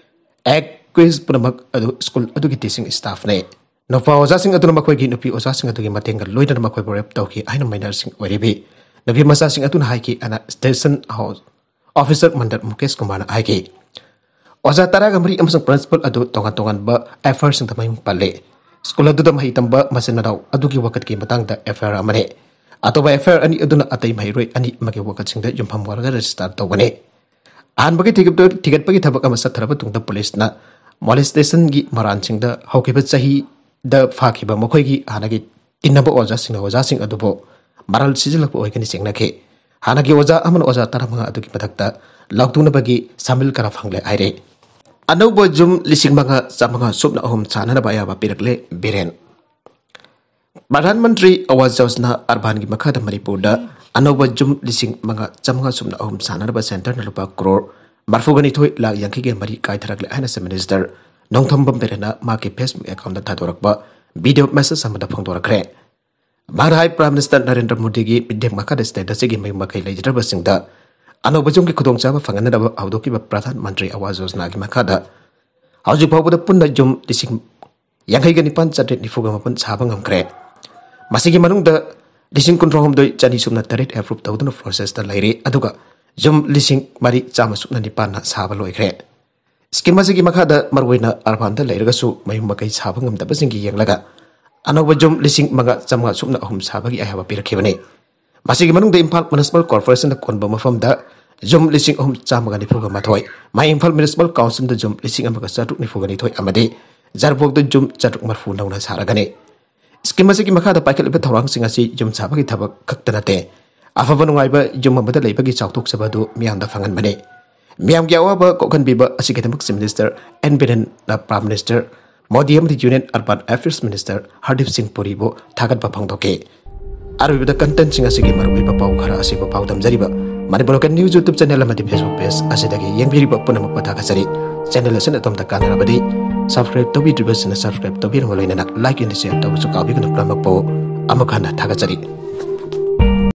ꯑꯦꯀ꯭ꯌꯨꯖ ꯄꯨꯝꯅꯃꯛ ꯑꯗꯨ ꯁ꯭ꯀꯨꯜ ꯑꯗꯨꯒꯤ ꯇꯤꯆꯤꯡ ꯁ꯭ꯇꯥꯐꯅꯤ꯫ ꯅꯨꯄꯥ ꯑꯣꯖꯥꯁꯤꯡ ꯑꯗꯨꯅ ꯃꯈꯣꯏꯒꯤ ꯅꯨꯄꯤ ꯑꯣꯖꯥꯁꯤꯡ ꯑꯗꯨꯒꯤ ꯃꯇꯦꯡꯒ ꯂꯣꯏꯅꯅ ꯃꯈꯣꯏꯕꯨ ꯔꯦꯞ ꯇꯧꯈꯤ ꯍꯥꯏꯅ ꯃꯥꯏꯅꯔꯁꯤꯡ ꯑꯣꯏꯔꯤꯕꯤ ꯅꯨꯄꯤ ꯃꯆꯥꯁꯤꯡ ꯑꯗꯨꯅ ꯍꯥꯏꯈꯤ ꯍꯥꯏꯅ ꯁ꯭ꯇꯦꯁꯟ ꯍꯥꯎꯁ ꯑꯣꯐꯤꯁꯔ ꯃꯟꯗꯔ ꯃꯨꯀꯦꯁ ꯀꯨꯃꯥꯔꯅ ꯍꯥꯏꯈꯤ꯫ ꯑꯣꯖꯥ ꯇꯔꯥꯒ ꯃꯔꯤ ꯑꯃꯁꯨꯡ ꯄ꯭ꯔꯤꯟꯁꯤꯄꯥꯜ ꯑꯗꯨ ꯇꯣꯉꯥꯟ ꯇꯣꯉꯥꯟꯕ ꯑꯦꯐ ꯑꯥꯏ ꯑꯥꯔꯁꯤꯡꯗ ꯃꯌꯨꯝ ꯄꯜꯂꯤ꯫ ꯁ꯭ꯀꯨꯜ ꯑꯗꯨꯗ ꯃꯍꯩ ꯇꯝꯕ ꯃꯆꯤꯟ ꯃꯅꯥꯎ ꯑꯗꯨꯒꯤ ꯋꯥꯀꯠꯀꯤ ꯃꯇꯥꯡꯗ ꯑꯦꯐ ꯑꯥꯏ ꯑꯥꯔ ꯑꯃꯅꯤ꯫ ꯑꯇꯣꯞꯄ ꯑꯦꯐ ꯑꯥꯏ ꯑꯥꯔ ꯑꯅꯤ ꯑꯗꯨꯅ ꯑꯇꯩ ꯃꯍꯩꯔꯣꯏ ꯑꯅꯤ ꯑꯃꯒꯤ ꯋꯥꯀꯠꯁꯤꯡꯗ ꯌꯨꯝꯐꯝ ꯑꯣꯏꯔꯒ ꯔꯦꯖꯤꯁꯇꯥꯔ ꯇꯧꯒꯅꯤ꯫ ꯑꯍꯥꯟꯕꯒꯤ ꯊꯤꯒꯠꯄ-, ꯊꯤꯒꯠꯄꯒꯤ ꯊꯕꯛ ꯑꯃ ꯆꯠꯊꯔꯕ ꯇꯨꯡꯗ ꯄꯨꯂꯤꯁꯅ ꯃꯣꯂꯦꯁꯇꯦꯁꯟꯒꯤ ꯃꯔꯥꯟꯁꯤꯡꯗ ꯍꯧꯈꯤꯕ ꯆꯍꯤꯗ ꯐꯥꯈꯤꯕ ꯃꯈꯣꯏꯒꯤ ꯍꯥꯟꯅꯒꯤ ꯇꯤꯟꯅꯕ ꯑꯣꯖꯥꯁꯤꯡꯅ ꯑꯣꯖꯥꯁꯤꯡ ꯑꯗꯨꯕꯨ ꯃꯔꯥꯜ ꯁꯤꯖꯤꯜꯂꯛꯄ ꯑꯣꯏꯒꯅꯤ ꯆꯤꯡꯅꯈꯤ꯫ ꯍꯥꯟꯅꯒꯤ ꯑꯣꯖꯥ ꯑꯃꯅ ꯑꯣꯖꯥ ꯇꯔꯥꯃꯉꯥ ꯑꯗꯨꯒꯤ ꯃꯊꯛꯇ ꯂꯥꯎꯊꯣꯛꯅꯕꯒꯤ ꯁꯥꯃꯤꯜ ꯀꯔꯥ ꯐꯪꯂꯦ ꯍꯥꯏꯔꯦ꯫ ꯑꯅꯧꯕ ꯌꯨꯝ ꯂꯤꯁꯤꯡ ꯃꯉꯥ ꯆꯥꯃꯉꯥ ꯁꯨꯞꯅ ꯑꯍꯨꯝ ꯁꯥꯅꯅꯕ ꯑꯌꯥꯕ ꯄꯤꯔꯛꯂꯦ ꯕꯤꯔꯦꯟ꯫ ꯄ꯭ꯔꯙꯥꯟ ꯃꯟꯇ꯭ꯔꯤ ꯑꯋꯥꯖ ꯌꯣꯖꯅꯥ ꯑꯔꯕꯥꯟꯒꯤ ꯃꯈꯥꯗ ꯃꯅꯤꯄꯨꯔꯗ ꯑꯅꯧꯕ ꯌꯨꯝ ꯂꯤꯁꯤꯡ ꯃꯉꯥ ꯆꯥꯃꯉꯥ ꯁꯨꯞꯅ ꯑꯍꯨꯝ ꯁꯥꯅꯅꯕ ꯁꯦꯟꯇꯔꯅ ꯂꯨꯄꯥ ꯀ꯭ꯔꯣꯔ ꯃꯔꯤꯐꯨꯒ ꯅꯤꯊꯣꯏ ꯂꯥꯈ ꯌꯥꯡꯈꯩꯒ ꯃꯔꯤ ꯀꯥꯏꯊꯔꯛꯂꯦ ꯍꯥꯏꯅ ꯆꯤꯐ ꯃꯤꯅꯤꯁꯇꯔ ꯅꯣꯡꯊꯣꯝꯕꯝ ꯕꯤꯔꯦꯟꯅ ꯃꯍꯥꯛꯀꯤ ꯐꯦꯁꯕꯨꯛ ꯑꯦꯀꯥꯎꯟꯗ ꯊꯥꯗꯣꯔꯛꯄ ꯚꯤꯗꯤꯑꯣ ꯃꯦꯁꯦꯖ ꯑꯃꯗ ꯐꯣꯡꯗꯣꯔꯛꯈ꯭ꯔꯦ꯫ ꯃꯍꯥꯛꯅ ꯍꯥꯏ, ꯄ꯭ꯔꯥꯏꯝ ꯃꯤꯅꯤꯁꯇꯔ ꯅꯔꯦꯟꯗ꯭ꯔ ꯃꯣꯗꯤꯒꯤ ꯃꯤꯠꯌꯦꯡ ꯃꯈꯥꯗ ꯁ꯭ꯇꯦꯠ ꯑꯁꯤꯒꯤ ꯃꯌꯨꯝ ꯃꯀꯩ ꯂꯩꯖꯗ꯭ꯔꯕꯁꯤꯡꯗ ꯑꯅꯧꯕ ꯌꯨꯝꯒꯤ ꯈꯨꯗꯣꯡꯆꯥꯕ ꯐꯪꯍꯟꯅꯕ ꯍꯧꯗꯣꯛꯈꯤꯕ ꯄ꯭ꯔꯙꯥꯟ ꯃꯟꯇ꯭ꯔꯤ ꯑꯋꯥꯖ ꯌꯣꯖꯅꯥꯒꯤ ꯃꯈꯥꯗ ꯍꯧꯖꯤꯛ ꯐꯥꯎꯕꯗ ꯄꯨꯟꯅ ꯌꯨꯝ ꯂꯤꯁꯤꯡ ꯌꯥꯡꯈꯩꯒ ꯅꯤꯄꯥꯟ ꯆꯥꯇ꯭ꯔꯦꯠ ꯅꯤꯐꯨꯒ ꯃꯥꯄꯟ ꯁꯥꯕ ꯉꯝꯈ꯭ꯔꯦ꯫ ꯃꯁꯤꯒꯤ ꯃꯅꯨꯡꯗ ꯂꯤꯁꯤꯡ ꯀꯨꯟꯊ꯭ꯔꯥꯍꯨꯝꯗꯣꯏ ꯆꯅꯤ ꯁꯨꯞꯅ ꯇꯔꯦꯠ ꯑꯦꯄ꯭ꯔꯨꯞ ꯇꯧꯗꯨꯅ ꯄ꯭ꯔꯣꯁꯦꯁꯇ ꯂꯩꯔꯤ, ꯑꯗꯨꯒ ꯌꯨꯝ ꯂꯤꯁꯤꯡ ꯃꯔꯤ ꯆꯥꯝꯃ ꯁꯨꯞꯅ ꯅꯤꯄꯥꯟꯅ ꯁꯥꯕ ꯂꯣꯏꯈ꯭ꯔꯦ꯫ ꯁ꯭ꯀꯤꯝ ꯑꯁꯤꯒꯤ ꯃꯈꯥꯗ ꯃꯔꯨꯑꯣꯏꯅ ꯑꯔꯕꯥꯟꯗ ꯂꯩꯔꯒꯁꯨ ꯃꯌꯨꯝ ꯃꯀꯩ ꯁꯥꯕ ꯉꯝꯗꯕꯁꯤꯡꯒꯤ ꯌꯦꯡꯂꯒ ꯑꯅꯧꯕ ꯌꯨꯝ ꯂꯤꯁꯤꯡ ꯃꯉꯥ ꯆꯥꯝꯃꯉꯥ ꯁꯨꯞꯅ ꯑꯍꯨꯝ ꯁꯥꯕꯒꯤ ꯑꯌꯥꯕ ꯄꯤꯔꯛꯈꯤꯕꯅꯤ꯫ ꯃꯁꯤꯒꯤ ꯃꯅꯨꯡꯗ ꯏꯝꯐꯥꯜ ꯃ꯭ꯌꯨꯅꯤꯁꯤꯄꯥꯜ ꯀꯣꯔꯄꯣꯔꯦꯁꯟꯅ ꯀꯣꯟꯕ ꯃꯐꯝꯗ ꯌꯨꯝ ꯂꯤꯁꯤꯡ ꯑꯍꯨꯝ ꯆꯥꯝꯃꯒ ꯅꯤꯐꯨꯒ ꯃꯥꯊꯣꯏ, ꯃꯌꯥꯏ ꯏꯝꯐꯥꯜ ꯃ꯭ꯌꯨꯅꯤꯁꯤꯄꯥꯜ ꯀꯥꯎꯟꯁꯤꯜꯗ ꯌꯨꯝ ꯂꯤꯁꯤꯡ ꯑꯃꯒ ꯆꯥꯇ꯭ꯔꯨꯛ ꯅꯤꯐꯨꯒ ꯅꯤꯊꯣꯏ ꯑꯃꯗꯤ ꯖꯥꯔꯕꯣꯛꯇ ꯌꯨꯝ ꯆꯥꯇ꯭ꯔꯨꯛ ꯃꯔꯐꯨ ꯅꯧꯅ ꯁꯥꯔꯒꯅꯤ꯫ ꯁ꯭ꯀꯤꯝ ꯑꯁꯤꯒꯤ ꯃꯈꯥꯗ ꯄꯥꯏꯈꯠꯂꯤꯕ ꯊꯧꯔꯥꯡꯁꯤꯡ ꯑꯁꯤ ꯌꯨꯝ ꯁꯥꯕꯒꯤ ꯊꯕꯛ ꯈꯛꯇ ꯅꯠꯇꯦ, ꯑꯐꯕ ꯅꯨꯡꯉꯥꯏꯕ ꯌꯨꯝ ꯑꯃꯗ ꯂꯩꯕꯒꯤ ꯆꯥꯎꯊꯣꯛꯆꯕ ꯑꯗꯨ ꯃꯤꯌꯥꯝꯗ ꯐꯪꯍꯟꯕꯅꯤ꯫ ꯃꯤꯌꯥꯝꯒꯤ ꯑꯋꯥꯕ ꯀꯣꯛꯍꯟꯕꯤꯕ ꯑꯁꯤꯒꯤꯗꯃꯛ ꯆꯤꯐ ꯃꯤꯅꯤꯁꯇꯔ ꯑꯦꯟ ꯕꯤꯔꯦꯟꯅ ꯄ꯭ꯔꯥꯏꯝ ꯃꯤꯅꯤꯁꯇꯔ ꯃꯣꯗꯤ ꯑꯃꯗꯤ union urban affairs minister Hardeep Singh ꯄꯨꯔꯤꯕꯨ ꯊꯥꯒꯠꯄ ꯐꯣꯡꯗꯣꯛꯈꯤ꯫ ꯑꯔꯣꯏꯕꯗ ꯀꯟꯇꯦꯟꯁꯤꯡ ꯑꯁꯤꯒꯤ ꯃꯔꯨꯑꯣꯏꯕ ꯄꯥꯎ ꯈꯔ ꯑꯁꯤꯕꯨ ꯄꯥꯎ ꯗꯝꯖꯔꯤꯕ Manipur local news YouTube channel ꯑꯃꯗꯤ ꯐꯦꯁꯕꯨꯛ ꯄꯦꯖ ꯑꯁꯤꯗꯒꯤ ꯌꯦꯡꯕꯤꯔꯤꯕ ꯄꯨꯝꯅꯃꯛꯄꯨ ꯊꯥꯒꯠꯆꯔꯤ꯫ ꯆꯦꯅꯦꯜ ꯑꯁꯤꯅ ꯑꯗꯣꯝꯗ ꯀꯥꯟꯅꯔꯕꯗꯤ ꯁꯕꯁꯀ꯭ꯔꯥꯏꯕ ꯇꯧꯕꯤꯗ꯭ꯔꯤꯕꯁꯤꯡꯅ ꯁꯕꯁꯀ꯭ꯔꯥꯏꯕ ꯇꯧꯕꯤꯔꯝꯕ ꯂꯣꯏꯅꯅ ꯂꯥꯏꯛ ꯑꯦꯟ ꯁꯤꯌꯔ ꯇꯧꯕꯁꯨ ꯀꯥꯎꯕꯤꯒꯅꯨ꯫ ꯄꯨꯝꯅꯃꯛꯄꯨ ꯑꯃꯨꯛ ꯍꯟꯅ ꯊꯥꯒꯠꯆꯔꯤ꯫